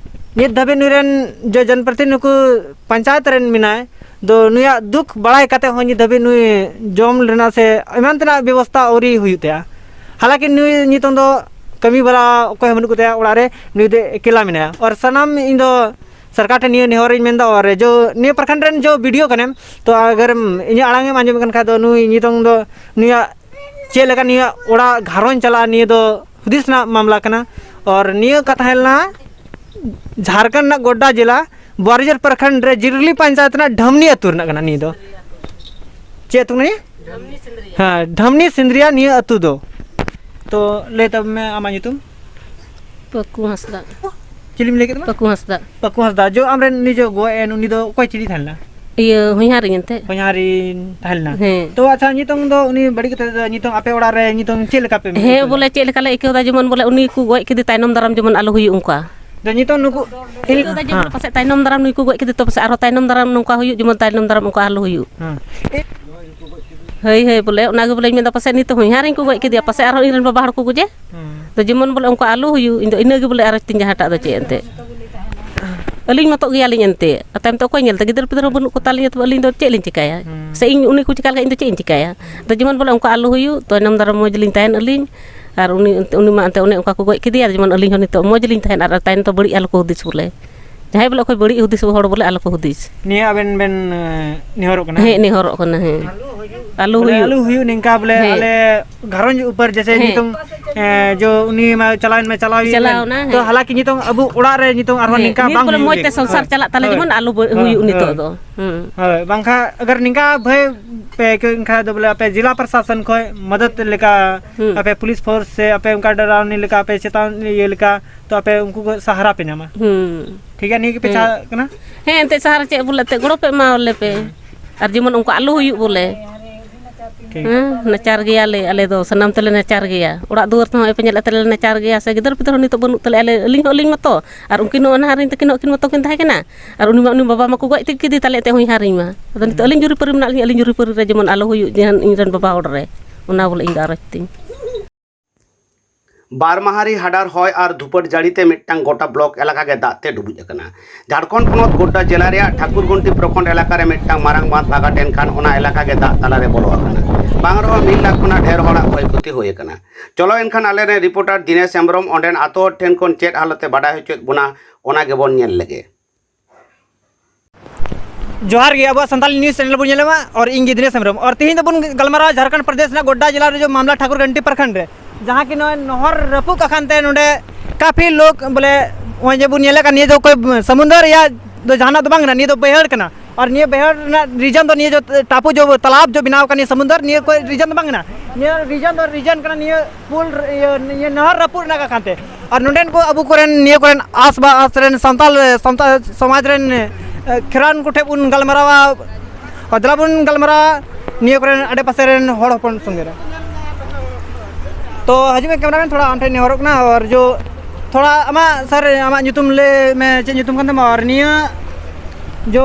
ᱱᱤᱛ ᱫᱷᱟᱹᱵᱤᱡ ᱱᱩᱭ ᱨᱮᱱ ᱡᱮ ᱡᱚᱱᱯᱨᱚᱛᱤᱱᱤᱫᱷᱤ ᱱᱩᱠᱩ ᱯᱚᱧᱪᱟᱭᱮᱛ ᱨᱮᱱ ᱢᱮᱱᱟᱭ, ᱫᱚ ᱱᱩᱭᱟᱜ ᱫᱩᱠ ᱵᱟᱲᱟᱭ ᱠᱟᱛᱮ ᱦᱚᱸ ᱱᱤᱛ ᱫᱷᱟᱹᱵᱤᱡ ᱱᱩᱭ ᱡᱚᱢ ᱨᱮᱱᱟᱜ ᱥᱮ ᱮᱢᱟᱱ ᱛᱮᱱᱟᱜ ᱵᱮᱵᱚᱥᱛᱷᱟ ᱟᱹᱣᱨᱤ ᱦᱩᱭᱩᱜ ᱛᱟᱭᱟ᱾ ᱦᱟᱞᱟᱠᱤ ᱱᱩᱭ ᱱᱤᱛᱚᱝ ᱫᱚ ᱠᱟᱹᱢᱤ ᱵᱟᱞᱟ ᱚᱠᱚᱭ ᱦᱚᱸ ᱵᱟᱹᱱᱩᱜ ᱠᱚᱛᱟᱭᱟ ᱚᱲᱟᱜ ᱨᱮ, ᱱᱩᱭ ᱫᱚ ᱮᱠᱞᱟ ᱢᱮᱱᱟᱭᱟ᱾ ᱟᱨ ᱥᱟᱱᱟᱢ ᱤᱧ ᱫᱚ ᱥᱚᱨᱠᱟᱨ ᱴᱷᱮᱱ ᱱᱤᱭᱟᱹ ᱱᱮᱦᱚᱨᱤᱧ ᱢᱮᱱᱫᱟ, ᱟᱨ ᱡᱚ ᱱᱤᱭᱟᱹ ᱯᱨᱚᱠᱷᱚᱸᱰ ᱨᱮᱱ ᱡᱚ BDO ᱠᱟᱱᱮᱢ, ᱛᱚ ᱟᱜᱟᱨ ᱤᱧᱟᱹᱜ ᱟᱲᱟᱝ ᱮᱢ ᱟᱸᱡᱚᱢᱮᱫ ᱠᱟᱱ ᱠᱷᱟᱡ ᱫᱚ ᱱᱩᱭ ᱱᱤᱛᱚᱝ ᱫᱚ ᱱᱩᱭᱟᱜ ᱪᱮᱫ ᱞᱮᱠᱟ ᱱᱩᱭᱟᱜ ᱚᱲᱟᱜ ᱜᱷᱟᱨᱚᱸᱡᱽ ᱪᱟᱞᱟᱜᱼᱟ, ᱱᱤᱭᱟᱹ ᱫᱚ ᱦᱩᱫᱤᱥ ᱨᱮᱱᱟᱜ ᱢᱟᱢᱞᱟ ᱠᱟᱱᱟ᱾ ᱟᱨ ᱱᱤᱭᱟᱹ ᱠᱟᱛᱷᱟ ᱦᱮᱡ ᱞᱮᱱᱟ ᱡᱷᱟᱲᱠᱷᱚᱸᱰ ᱨᱮᱱᱟᱜ ᱜᱚᱰᱰᱟ ᱡᱮᱞᱟ ᱵᱚᱣᱟᱨᱤᱡᱚᱨ ᱯᱨᱚᱠᱷᱚᱸᱰ ᱨᱮ ᱡᱤᱨᱞᱤ ᱯᱚᱧᱪᱟᱭᱮᱛ ᱨᱮᱱᱟᱜ ᱰᱷᱟᱢᱱᱤ ᱟᱹᱛᱩ ᱨᱮᱱᱟᱜ ᱠᱟᱱᱟ ᱱᱤᱭᱟᱹ ᱫᱚ᱾ ᱪᱮᱫ ᱟᱹᱛᱩ ᱠᱟᱱᱟ ᱱᱤᱭᱟᱹ? ᱦᱮᱸ, ᱰᱷᱟᱢᱱᱤ ᱥᱤᱸᱫᱽᱨᱤᱭᱟ ᱱᱤᱭᱟᱹ ᱟᱹᱛᱩ ᱫᱚ᱾ ᱛᱚ, ᱞᱟᱹᱭ ᱛᱟᱵᱚᱱ ᱢᱮ ᱟᱢᱟᱜ ᱧᱩᱛᱩᱢ᱾ ᱯᱟᱹᱠᱩ ᱦᱟᱸᱥᱫᱟ᱾ ᱪᱤᱞᱤᱢ ᱞᱟᱹᱭ ᱠᱮᱫ ᱛᱟᱢᱟ? ᱯᱟᱹᱠᱩ ᱦᱟᱸᱥᱫᱟ᱾ ᱯᱟᱹᱠᱩ ᱦᱟᱸᱥᱫᱟ, ᱡᱚ ᱟᱢᱨᱮᱱ ᱩᱱᱤ ᱡᱚ ᱜᱚᱡ ᱮᱱ, ᱩᱱᱤ ᱫᱚ ᱚᱠᱚᱭ ᱪᱤᱞᱤ ᱛᱟᱦᱮᱸ ᱞᱮᱱᱟ? ᱤᱭᱟᱹ, ᱦᱚᱧᱦᱟᱨᱤᱧ ᱮᱱᱛᱮ᱾ ᱦᱚᱧᱦᱟᱨᱤᱧ ᱛᱟᱦᱮᱸ ᱞᱮᱱᱟ᱾ ᱦᱮᱸ᱾ ᱛᱚ, ᱟᱪᱪᱷᱟ, ᱱᱤᱛᱚᱝ ᱫᱚ ᱩᱱᱤ ᱵᱟᱹᱲᱤᱡ ᱠᱟᱛᱮ ᱫᱚ ᱱᱤᱛᱚᱝ ᱟᱯᱮ ᱚᱲᱟᱜ ᱨᱮ ᱱᱤᱛᱚᱝ ᱪᱮᱫ ᱞᱮᱠᱟ ᱯᱮ ᱢᱮᱱ ᱦᱮᱸ, ᱦᱚᱪᱚᱭᱮᱫᱟ? ᱵᱚᱞᱮ ᱪᱮᱫ ᱞᱮᱠᱟ ᱞᱮ ᱟᱹᱭᱠᱟᱹᱣ ᱮᱫᱟ, ᱡᱮᱢᱚᱱ ᱵᱚᱞᱮ ᱩᱱᱤ ᱠᱚ ᱜᱚᱡ ᱠᱮᱫᱮ ᱛᱟᱭᱱᱚᱢ ᱫᱟᱨᱟᱢ ᱡᱮᱢᱚᱱ ᱟᱞᱚ ᱦᱩᱭᱩᱜ ᱚᱱᱠᱟ᱾ ᱫᱚ ᱱᱤᱛᱚᱝ ᱱᱩᱠᱩ ᱟᱹᱭᱠᱟᱹᱣ ᱮᱫᱟ ᱡᱮ ᱦᱮᱸ᱾ ᱵᱚᱞᱮ ᱯᱟᱥᱮᱡ ᱛᱟᱭᱱᱚᱢ ᱫᱟᱨᱟᱢ ᱱᱩᱭ ᱠᱚ ᱜᱚᱡ ᱠᱮᱫᱮ, ᱛᱚ ᱯᱟᱥᱮᱡ ᱟᱨᱦᱚᱸ ᱛᱟᱭᱱᱚᱢ ᱫᱟᱨᱟᱢ ᱱᱚᱝᱠᱟ ᱦᱩᱭᱩᱜ, ᱡᱮᱢᱚᱱ ᱛᱟᱭᱱᱚᱢ ᱫᱟᱨᱟᱢ ᱚᱱᱠᱟ ᱟᱞᱚ ᱦᱩᱭᱩᱜ᱾ ᱦᱮᱸ᱾ ᱦᱳᱭ, ᱦᱳᱭ, ᱵᱚᱞᱮ ᱚᱱᱟ ᱜᱮ ᱵᱚᱞᱮᱧ ᱢᱮᱱᱫᱟ, ᱯᱟᱥᱮᱡ ᱱᱤᱛᱚᱜ ᱦᱚᱧᱦᱟᱨᱤᱧ ᱠᱚ ᱜᱚᱡ ᱠᱮᱫᱮᱭᱟ, ᱯᱟᱥᱮᱡ ᱟᱨᱦᱚᱸ ᱤᱧ ᱨᱮᱱ ᱵᱟᱵᱟ ᱦᱚᱲ ᱠᱚ ᱜᱚᱡᱮ᱾ ᱦᱮᱸ᱾ ᱛᱚ ᱡᱮᱢᱚᱱ ᱵᱚᱞᱮ ᱚᱱᱠᱟ ᱟᱞᱚ ᱦᱩᱭᱩᱜ, ᱤᱧ ᱫᱚ ᱤᱱᱟᱹ ᱜᱮ ᱵᱚᱞᱮ ᱟᱨᱚᱡᱽ ᱛᱤᱧ ᱡᱟᱦᱟᱸᱴᱟᱜ ᱫᱚ ᱪᱮᱫ ᱮᱱᱛᱮᱫ᱾ ᱟᱹᱞᱤᱧ ᱢᱚᱛᱚᱜ ᱜᱮᱭᱟᱞᱤᱧ ᱮᱱᱛᱮᱫ, ᱟᱨ ᱛᱟᱭᱚᱢ ᱛᱮ ᱚᱠᱚᱭ ᱧᱮᱞ ᱛᱮ? ᱜᱤᱫᱟᱹᱨ ᱯᱤᱫᱟᱹᱨ ᱦᱚᱸ ᱵᱟᱹᱱᱩᱜ ᱠᱚ ᱛᱟᱞᱤᱧᱟ, ᱛᱚᱵᱮ ᱟᱹᱞᱤᱧ ᱫᱚ ᱪᱮᱫ ᱞᱤᱧ ᱪᱤᱠᱟᱹᱭᱟ? ᱦᱮᱸ᱾ ᱥᱮ ᱤᱧ ᱩᱱᱤ ᱠᱚ ᱪᱤᱠᱟ ᱞᱮᱠᱷᱟᱡ ᱤᱧ ᱫᱚ ᱪᱮᱫ ᱤᱧ ᱪᱤᱠᱟᱹᱭᱟ? ᱟᱫᱚ ᱡᱮᱢᱚᱱ ᱵᱚᱞᱮ ᱚᱱᱠᱟ ᱟᱞᱚ ᱦᱩᱭᱩᱜ, ᱛᱟᱭᱱᱚᱢ ᱫᱟᱨᱟᱢ ᱢᱚᱡᱽ ᱞᱤᱧ ᱛᱟᱦᱮᱱ ᱟᱹᱞᱤᱧ, ᱟᱨ ᱩᱱᱤ, ᱩᱱᱤ ᱢᱟ ᱮᱱᱛᱮᱫ ᱚᱱᱮ ᱚᱱᱠᱟ ᱠᱚ ᱜᱚᱡ ᱠᱮᱫᱮᱭᱟ, ᱡᱮᱢᱚᱱ ᱟᱹᱞᱤᱧ ᱦᱚᱸ ᱱᱤᱛᱚᱜ ᱢᱚᱡᱽ ᱞᱤᱧ ᱛᱟᱦᱮᱱ, ᱟᱨ ᱛᱟᱭᱱᱚᱢ ᱛᱮ ᱵᱟᱹᱲᱤᱡ ᱟᱞᱚ ᱠᱚ ᱦᱩᱫᱤᱥ ᱵᱚᱞᱮ᱾ ᱡᱟᱦᱟᱸᱭ ᱵᱚᱞᱮ ᱚᱠᱚᱭ ᱵᱟᱹᱲᱤᱡ ᱦᱩᱫᱤᱥ ᱦᱚᱲ ᱵᱚᱞᱮ ᱟᱞᱚ ᱠᱚ ᱦᱩᱫᱤᱥ᱾ ᱱᱤᱭᱟᱹ ᱟᱵᱮᱱ ᱵᱮᱱ, ᱮ, ᱱᱮᱦᱚᱨᱚᱜ ᱠᱟᱱᱟ? ᱦᱮᱸ, ᱱᱮᱦᱚᱨᱚᱜ ᱠᱟᱱᱟ, ᱦᱮᱸ᱾ ᱟᱞᱚ ᱵᱚᱞᱮ ᱦᱩᱭᱩᱜ᱾ ᱟᱞᱚ ᱦᱩᱭᱩᱜ ᱱᱤᱝᱠᱟ ᱵᱚᱞᱮ ᱦᱮᱸ᱾ ᱟᱞᱮ ᱜᱷᱟᱨᱚᱸᱡᱽ ᱩᱯᱚᱨ ᱡᱮᱥᱮ ᱦᱮᱸ᱾ ᱱᱤᱛᱚᱝ, ᱮ, ᱡᱚ ᱩᱱᱤ ᱢᱟ ᱪᱟᱞᱟᱣᱮᱱ ᱢᱟ ᱪᱟᱞᱟᱣ ᱮᱱ᱾ ᱪᱟᱞᱟᱣᱱᱟ, ᱛᱚ ᱦᱮᱸ᱾ ᱦᱟᱞᱟᱠᱤ ᱱᱤᱛᱚᱝ ᱟᱵᱚ ᱚᱲᱟᱜ ᱨᱮ ᱱᱤᱛᱚᱝ ᱟᱨᱦᱚᱸ ᱦᱮᱸ, ᱱᱤᱝᱠᱟ ᱱᱤᱛ ᱵᱟᱝ ᱵᱚᱞᱮ ᱦᱩᱭᱩᱜ ᱢᱚᱡᱽ ᱛᱮ ᱞᱟᱹᱜᱤᱫ᱾ ᱥᱚᱝᱥᱟᱨ ᱦᱳᱭ, ᱪᱟᱞᱟᱜ ᱛᱟᱞᱮ ᱦᱳᱭ, ᱡᱮᱢᱚᱱ ᱟᱞᱚ ᱵᱟᱹ-, ᱦᱳᱭ, ᱦᱩᱭᱩᱜ ᱱᱤᱛᱚᱜ ᱦᱳᱭ᱾ ᱫᱚ᱾ ᱦᱩᱸ᱾ ᱦᱳᱭ, ᱵᱟᱝᱠᱷᱟᱱ ᱟᱜᱟᱨ ᱱᱤᱝᱠᱟ ᱵᱷᱟᱹᱭ ᱯᱮ ᱟᱹᱭᱠᱟᱹᱣ ᱮᱱ ᱠᱷᱟᱱ ᱫᱚ ᱵᱚᱞᱮ ᱟᱯᱮ ᱡᱮᱞᱟ ᱯᱨᱚᱥᱟᱥᱚᱱ ᱠᱷᱚᱱ ᱢᱚᱫᱚᱫ ᱞᱮᱠᱟ, ᱦᱩᱸ᱾ ᱟᱯᱮ ᱯᱩᱞᱤᱥ ᱯᱷᱳᱨᱥ ᱥᱮ ᱟᱯᱮ ᱚᱱᱠᱟ ᱰᱟᱨᱟᱣᱱᱤ ᱞᱮᱠᱟ ᱟᱯᱮ ᱪᱮᱛᱟᱣᱱᱤ ᱤᱭᱟᱹ ᱞᱮᱠᱟ, ᱛᱚ ᱟᱯᱮ ᱩᱱᱠᱩ ᱠᱚ ᱥᱟᱦᱟᱨᱟ ᱯᱮ ᱧᱟᱢᱟ᱾ ᱦᱩᱸ᱾ ᱴᱷᱤᱠ ᱜᱮᱭᱟ, ᱱᱤᱭᱟᱹ ᱜᱮᱯᱮ ᱦᱮᱸ᱾ ᱪᱟᱦᱟᱜ ᱠᱟᱱᱟ? ᱦᱮᱸ, ᱮᱱᱛᱮᱫ ᱥᱟᱦᱟᱨ ᱪᱮᱫ ᱵᱚᱞᱮ ᱮᱱᱛᱮᱫ ᱜᱚᱲᱚ ᱯᱮ ᱮᱢᱟᱣᱟᱞᱮ ᱯᱮ᱾ ᱦᱮᱸ᱾ ᱟᱨ ᱡᱮᱢᱚᱱ ᱚᱱᱠᱟ ᱟᱞᱚ ᱦᱩᱭᱩᱜ ᱵᱚᱞᱮ᱾ ᱴᱷᱤᱠ᱾ ᱦᱮᱸ, ᱱᱟᱪᱟᱨ ᱜᱮᱭᱟᱞᱮ ᱟᱞᱮ ᱫᱚ, ᱥᱟᱱᱟᱢ ᱛᱮᱞᱮ ᱱᱟᱪᱟᱨ ᱜᱮᱭᱟ᱾ ᱚᱲᱟᱜ ᱫᱩᱣᱟᱹᱨ ᱛᱮᱦᱚᱸ ᱱᱚᱜᱼᱚᱭ ᱯᱮ ᱧᱮᱞᱮᱫ ᱛᱟᱞᱮ ᱱᱟᱪᱟᱨ ᱜᱮᱭᱟ, ᱥᱮ ᱜᱤᱫᱟᱹᱨ ᱯᱤᱫᱟᱹᱨ ᱦᱚᱸ ᱱᱤᱛᱚᱜ ᱵᱟᱹᱱᱩᱜ ᱛᱟᱞᱮᱭᱟ, ᱟᱞᱮ, ᱟᱹᱞᱤᱧ ᱦᱚᱸ ᱟᱹᱞᱤᱧ ᱢᱚᱛᱚ, ᱟᱨ ᱩᱱᱠᱤᱱ ᱦᱚᱸ ᱚᱱᱟ ᱦᱟᱨᱤᱧ ᱛᱟᱹᱠᱤᱱ ᱦᱚᱸ ᱟᱹᱠᱤᱱ ᱢᱚᱛᱚ ᱠᱤᱱ ᱛᱟᱦᱮᱸ ᱠᱟᱱᱟ, ᱟᱨ ᱩᱱᱤ ᱢᱟ ᱩᱱᱤ ᱵᱟᱵᱟ ᱢᱟᱠᱚ ᱜᱚᱡ ᱠᱮᱫᱮ ᱛᱟᱞᱮ ᱮᱱᱛᱮᱫ ᱦᱚᱧᱦᱟᱨᱤᱧ ᱢᱟ᱾ ᱟᱫᱚ ᱱᱤᱛᱚᱜ ᱟᱹᱞᱤᱧ ᱡᱩᱨᱤᱯᱟᱹᱨᱤ ᱢᱮᱱᱟᱜ ᱞᱤᱧᱟ, ᱟᱹᱞᱤᱧ ᱡᱩᱨᱤᱯᱟᱹᱨᱤ ᱨᱮ ᱡᱮᱢᱚᱱ ᱟᱞᱚ ᱦᱩᱭᱩᱜ, ᱡᱮ ᱤᱧ ᱨᱮᱱ ᱵᱟᱵᱟ ᱦᱚᱲ ᱨᱮ, ᱚᱱᱟ ᱵᱚᱞᱮ ᱤᱧ ᱫᱚ ᱟᱨᱚᱡᱽ ᱛᱤᱧ᱾ ᱵᱟᱨ ᱢᱟᱦᱟᱨᱤ ᱦᱟᱰᱟᱨ ᱦᱚᱭ ᱟᱨ ᱫᱷᱩᱯᱟᱹᱲ ᱡᱟᱹᱲᱤ ᱛᱮ ᱢᱤᱫᱴᱟᱝ ᱜᱚᱴᱟ ᱵᱞᱚᱠ ᱮᱞᱟᱠᱟ ᱜᱮ ᱫᱟᱜ ᱛᱮ ᱰᱩᱵᱩᱡ ᱟᱠᱟᱱᱟ᱾ ᱡᱷᱟᱲᱠᱷᱚᱸᱰ ᱯᱚᱱᱚᱛ ᱜᱚᱰᱰᱟ ᱡᱮᱞᱟ ᱨᱮᱭᱟᱜ ᱴᱷᱟᱠᱩᱨᱜᱚᱱᱴᱤ ᱯᱨᱚᱠᱷᱚᱸᱰ ᱮᱞᱟᱠᱟ ᱨᱮ ᱢᱤᱫᱴᱟᱝ ᱢᱟᱨᱟᱝ ᱵᱟᱸᱫᱷ ᱟᱜᱟᱴ ᱮᱱ ᱠᱷᱟᱱ ᱚᱱᱟ ᱮᱞᱟᱠᱟ ᱜᱮ ᱫᱟᱜ ᱛᱟᱞᱟ ᱨᱮ ᱵᱚᱞᱚ ᱟᱠᱟᱱᱟ᱾ ᱵᱟᱝ ᱨᱮᱦᱚᱸ ᱢᱤᱫ ᱞᱟᱠᱷ ᱠᱷᱚᱱᱟᱜ ᱰᱷᱮᱨ ᱦᱚᱲᱟᱜ ᱠᱷᱚᱭ ᱠᱷᱚᱛᱤ ᱦᱩᱭ ᱟᱠᱟᱱᱟ᱾ ᱪᱚᱞᱚ ᱮᱱᱠᱷᱟᱱ ᱟᱞᱮᱨᱮᱱ ᱨᱤᱯᱳᱨᱴᱟᱨ ᱫᱤᱱᱮᱥ ᱦᱮᱢᱵᱨᱚᱢ ᱚᱸᱰᱮᱱ ᱟᱛᱳ ᱦᱚᱲ ᱴᱷᱮᱱ ᱠᱷᱚᱱ ᱪᱮᱫ ᱦᱟᱞᱚᱛ ᱮ ᱵᱟᱰᱟᱭ ᱦᱚᱪᱚᱭᱮᱫ ᱵᱚᱱᱟ, ᱚᱱᱟ ᱜᱮᱵᱚᱱ ᱧᱮᱞ ᱞᱮᱜᱮ᱾ ᱡᱚᱦᱟᱨ ᱜᱮ, ᱟᱵᱚᱣᱟᱜ ᱥᱟᱱᱛᱟᱞᱤ ᱱᱤᱭᱩᱡᱽ ᱪᱮᱱᱮᱞ ᱵᱚᱱ ᱧᱮᱞᱮᱫ ᱢᱟ, ᱟᱨ ᱤᱧ ᱜᱮ ᱫᱤᱱᱮᱥ ᱦᱮᱢᱵᱨᱚᱢ᱾ ᱟᱨ ᱛᱮᱦᱮᱧ ᱫᱚᱵᱚᱱ ᱜᱟᱞᱢᱟᱨᱟᱣᱟ ᱡᱷᱟᱲᱠᱷᱚᱸᱰ ᱯᱨᱚᱫᱮᱥ ᱨᱮᱱᱟᱜ ᱜᱚᱰᱰᱟ ᱡᱮᱞᱟ ᱨᱮ ᱡᱮ ᱢᱟᱢᱞᱟ ᱴᱷᱟᱠᱩᱨ ᱜᱷᱟᱱᱴᱤ ᱯᱨᱚᱠᱷᱚᱸᱰ ᱨᱮ, ᱡᱟᱦᱟᱸ ᱠᱤ ᱱᱚᱜᱼᱚᱭ ᱱᱚᱦᱚᱨ ᱨᱟᱹᱯᱩᱫ ᱟᱠᱟᱱ ᱛᱮ ᱱᱚᱰᱮ ᱠᱟᱯᱷᱤ ᱞᱳᱠ ᱵᱚᱞᱮ ᱱᱚᱜᱼᱚᱭ ᱡᱮ ᱵᱚᱱ ᱧᱮᱞᱮᱫ ᱠᱟᱱ, ᱱᱤᱭᱟᱹ ᱫᱚ ᱚᱠᱚᱭ ᱥᱚᱢᱩᱱᱫᱚᱨ ᱨᱮᱭᱟᱜ ᱫᱚ ᱡᱟᱦᱟᱱᱟᱜ ᱫᱚ ᱵᱟᱝ ᱠᱟᱱᱟ, ᱱᱤᱭᱟᱹ ᱫᱚ ᱵᱟᱹᱭᱦᱟᱹᱲ ᱠᱟᱱᱟ᱾ ᱟᱨ ᱱᱤᱭᱟᱹ ᱵᱟᱹᱭᱦᱟᱹᱲ ᱨᱮᱱᱟᱜ ᱨᱤᱡᱚᱱ ᱫᱚ ᱱᱤᱭᱟᱹ ᱡᱚ ᱴᱟᱯᱩ ᱡᱚ ᱛᱟᱞᱟᱵ ᱡᱚ ᱵᱮᱱᱟᱣ ᱠᱟᱱ ᱱᱤᱭᱟᱹ ᱥᱚᱢᱩᱱᱫᱚᱨ, ᱱᱤᱭᱟᱹ ᱠᱚ ᱨᱤᱡᱚᱱ ᱫᱚ ᱵᱟᱝ ᱠᱟᱱᱟ᱾ ᱱᱤᱭᱟᱹ ᱨᱤᱡᱚᱱ ᱫᱚ ᱨᱤᱡᱚᱱ ᱠᱟᱱᱟ ᱱᱤᱭᱟᱹ ᱯᱩᱞ ᱨᱮ-, ᱤᱭᱟᱹ, ᱱᱤᱭᱟᱹ ᱱᱟᱦᱟᱨ ᱨᱟᱹᱯᱩᱫ ᱨᱮᱱᱟᱜ ᱠᱟᱱ ᱛᱮ᱾ ᱟᱨ ᱱᱚᱰᱮᱱ ᱠᱚ ᱟᱵᱚ ᱠᱚᱨᱮᱱ, ᱱᱤᱭᱟᱹ ᱠᱚᱨᱮᱱ ᱟᱥᱵᱟᱥ ᱨᱮᱱ ᱥᱟᱱᱛᱟᱞ, ᱥᱟᱱᱛᱟᱞ ᱥᱚᱢᱟᱡᱽ ᱨᱮᱱ, ᱮ, ᱠᱷᱮᱨᱣᱟᱱ ᱠᱚᱴᱷᱮᱱ ᱵᱚᱱ ᱜᱟᱞᱢᱟᱨᱟᱣᱟ, ᱟᱨ ᱫᱮᱞᱟ ᱵᱚᱱ ᱜᱟᱞᱢᱟᱨᱟᱣᱟ ᱱᱤᱭᱟᱹ ᱠᱚᱨᱮᱱ ᱟᱰᱮᱯᱟᱥᱮ ᱨᱮᱱ ᱦᱚᱲ ᱦᱚᱯᱚᱱ ᱥᱚᱸᱜᱮ ᱨᱮ᱾ ᱛᱚ ᱦᱤᱡᱩᱜ ᱢᱮ cameraman, ᱛᱷᱚᱲᱟ ᱟᱢ ᱴᱷᱮᱱ ᱱᱮᱦᱚᱨᱚᱜ ᱠᱟᱱᱟ, ᱟᱨ ᱡᱚ ᱛᱷᱚᱲᱟ ᱟᱢᱟᱜ ᱥᱟᱨ, ᱟᱢᱟᱜ ᱧᱩᱛᱩᱢ ᱞᱟᱹᱭ ᱢᱮ, ᱪᱮᱫ ᱧᱩᱛᱩᱢ ᱠᱟᱱ ᱛᱟᱢᱟ? ᱟᱨ ᱱᱤᱭᱟᱹ ᱡᱚ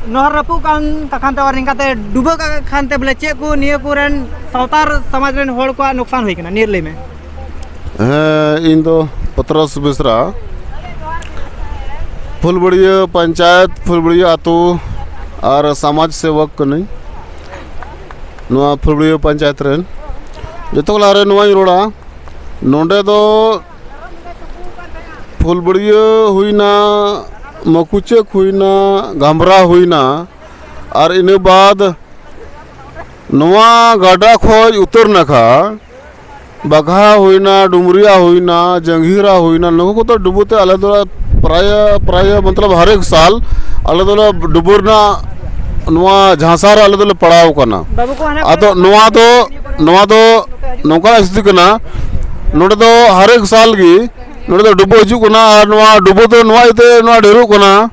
ᱱᱚᱦᱚᱨ ᱨᱟᱹᱯᱩᱫ ᱠᱟᱱ ᱠᱟᱠᱷᱟᱱ ᱛᱮ ᱟᱨ ᱱᱤᱝᱠᱟᱛᱮ ᱰᱩᱵᱟᱹ ᱠᱟᱜ ᱠᱷᱟᱱ ᱛᱮ ᱵᱚᱞᱮ ᱪᱮᱫ ᱠᱚ ᱱᱤᱭᱟᱹ ᱠᱚᱨᱮᱱ ᱥᱟᱶᱛᱟᱞ ᱥᱚᱢᱟᱡᱽ ᱨᱮᱱ ᱦᱚᱲ ᱠᱚᱣᱟᱜ ᱱᱩᱠᱥᱟᱱ ᱦᱩᱭ ᱠᱟᱱᱟ, ᱱᱤᱭᱟᱹ ᱞᱟᱹᱭ ᱢᱮ᱾ ᱦᱮᱸ, ᱤᱧ ᱫᱚ ᱯᱚᱛᱨᱚᱥ ᱵᱮᱥᱨᱟ, ᱯᱷᱩᱞᱵᱟᱹᱲᱤᱭᱟᱹ ᱯᱚᱧᱪᱟᱭᱮᱛ, ᱯᱷᱩᱞᱵᱟᱹᱲᱤᱭᱟᱹ ᱟᱹᱛᱩ ᱟᱨ ᱥᱚᱢᱟᱡᱽ ᱥᱮᱵᱚᱠ ᱠᱟᱹᱱᱟᱹᱧ᱾ ᱱᱚᱣᱟ ᱯᱷᱩᱞᱵᱟᱹᱲᱤᱭᱟᱹ ᱯᱚᱧᱪᱟᱭᱮᱛ ᱨᱮᱱ ᱡᱚᱛᱚ ᱠᱚ ᱞᱟᱦᱟᱨᱮ ᱱᱚᱣᱟᱧ ᱨᱚᱲᱟ, ᱱᱚᱰᱮ ᱫᱚ ᱯᱷᱩᱞᱵᱟᱹᱲᱤᱭᱟᱹ ᱦᱩᱭᱱᱟ, ᱢᱟᱹᱠᱩᱪᱟᱹᱠ ᱦᱩᱭᱱᱟ, ᱜᱟᱢᱵᱽᱨᱟ ᱦᱩᱭᱱᱟ, ᱟᱨ ᱤᱱᱟᱹ ᱵᱟᱫ ᱱᱚᱣᱟ ᱜᱟᱰᱟ ᱠᱷᱚᱡ ᱩᱛᱟᱹᱨ ᱱᱟᱠᱷᱟ ᱵᱟᱜᱷᱟ ᱦᱩᱭᱱᱟ, ᱰᱩᱢᱨᱤᱭᱟ ᱦᱩᱭᱱᱟ, ᱡᱟᱝᱜᱤᱨᱟ ᱦᱩᱭᱱᱟ, ᱱᱩᱠᱩ ᱠᱚᱫᱚ ᱰᱩᱵᱟᱹ ᱛᱮ ᱟᱞᱮ ᱫᱚ ᱯᱨᱟᱭ, ᱯᱨᱟᱭ ᱢᱚᱛᱞᱚᱵ ᱦᱟᱨᱮᱠ ᱥᱟᱞ ᱟᱞᱮ ᱫᱚᱞᱮ ᱰᱩᱵᱟᱹ ᱨᱮᱱᱟᱜ ᱱᱚᱣᱟ ᱡᱷᱟᱸᱥᱟ ᱨᱮ ᱟᱞᱮ ᱫᱚᱞᱮ ᱯᱟᱲᱟᱣ ᱠᱟᱱᱟ᱾ ᱵᱟᱹᱵᱩ ᱠᱚ ᱦᱟᱱᱟ ᱟᱫᱚ ᱠᱚᱨᱮ ᱱᱚᱣᱟ ᱫᱚ, ᱱᱚᱣᱟ ᱫᱚ ᱱᱚᱝᱠᱟᱱᱟᱜ ᱥᱛᱷᱤᱛᱤ ᱠᱟᱱᱟ, ᱱᱚᱰᱮ ᱫᱚ ᱦᱟᱨᱮᱠ ᱥᱟᱞ ᱜᱮ ᱱᱚᱰᱮ ᱫᱚ ᱰᱩᱵᱟᱹ ᱦᱤᱡᱩᱜ ᱠᱟᱱᱟ, ᱟᱨ ᱱᱚᱣᱟ ᱰᱩᱵᱟᱹ ᱫᱚ ᱱᱚᱣᱟ ᱤᱭᱟᱹᱛᱮ ᱱᱚᱣᱟ ᱰᱷᱮᱨᱚᱜ ᱠᱟᱱᱟ,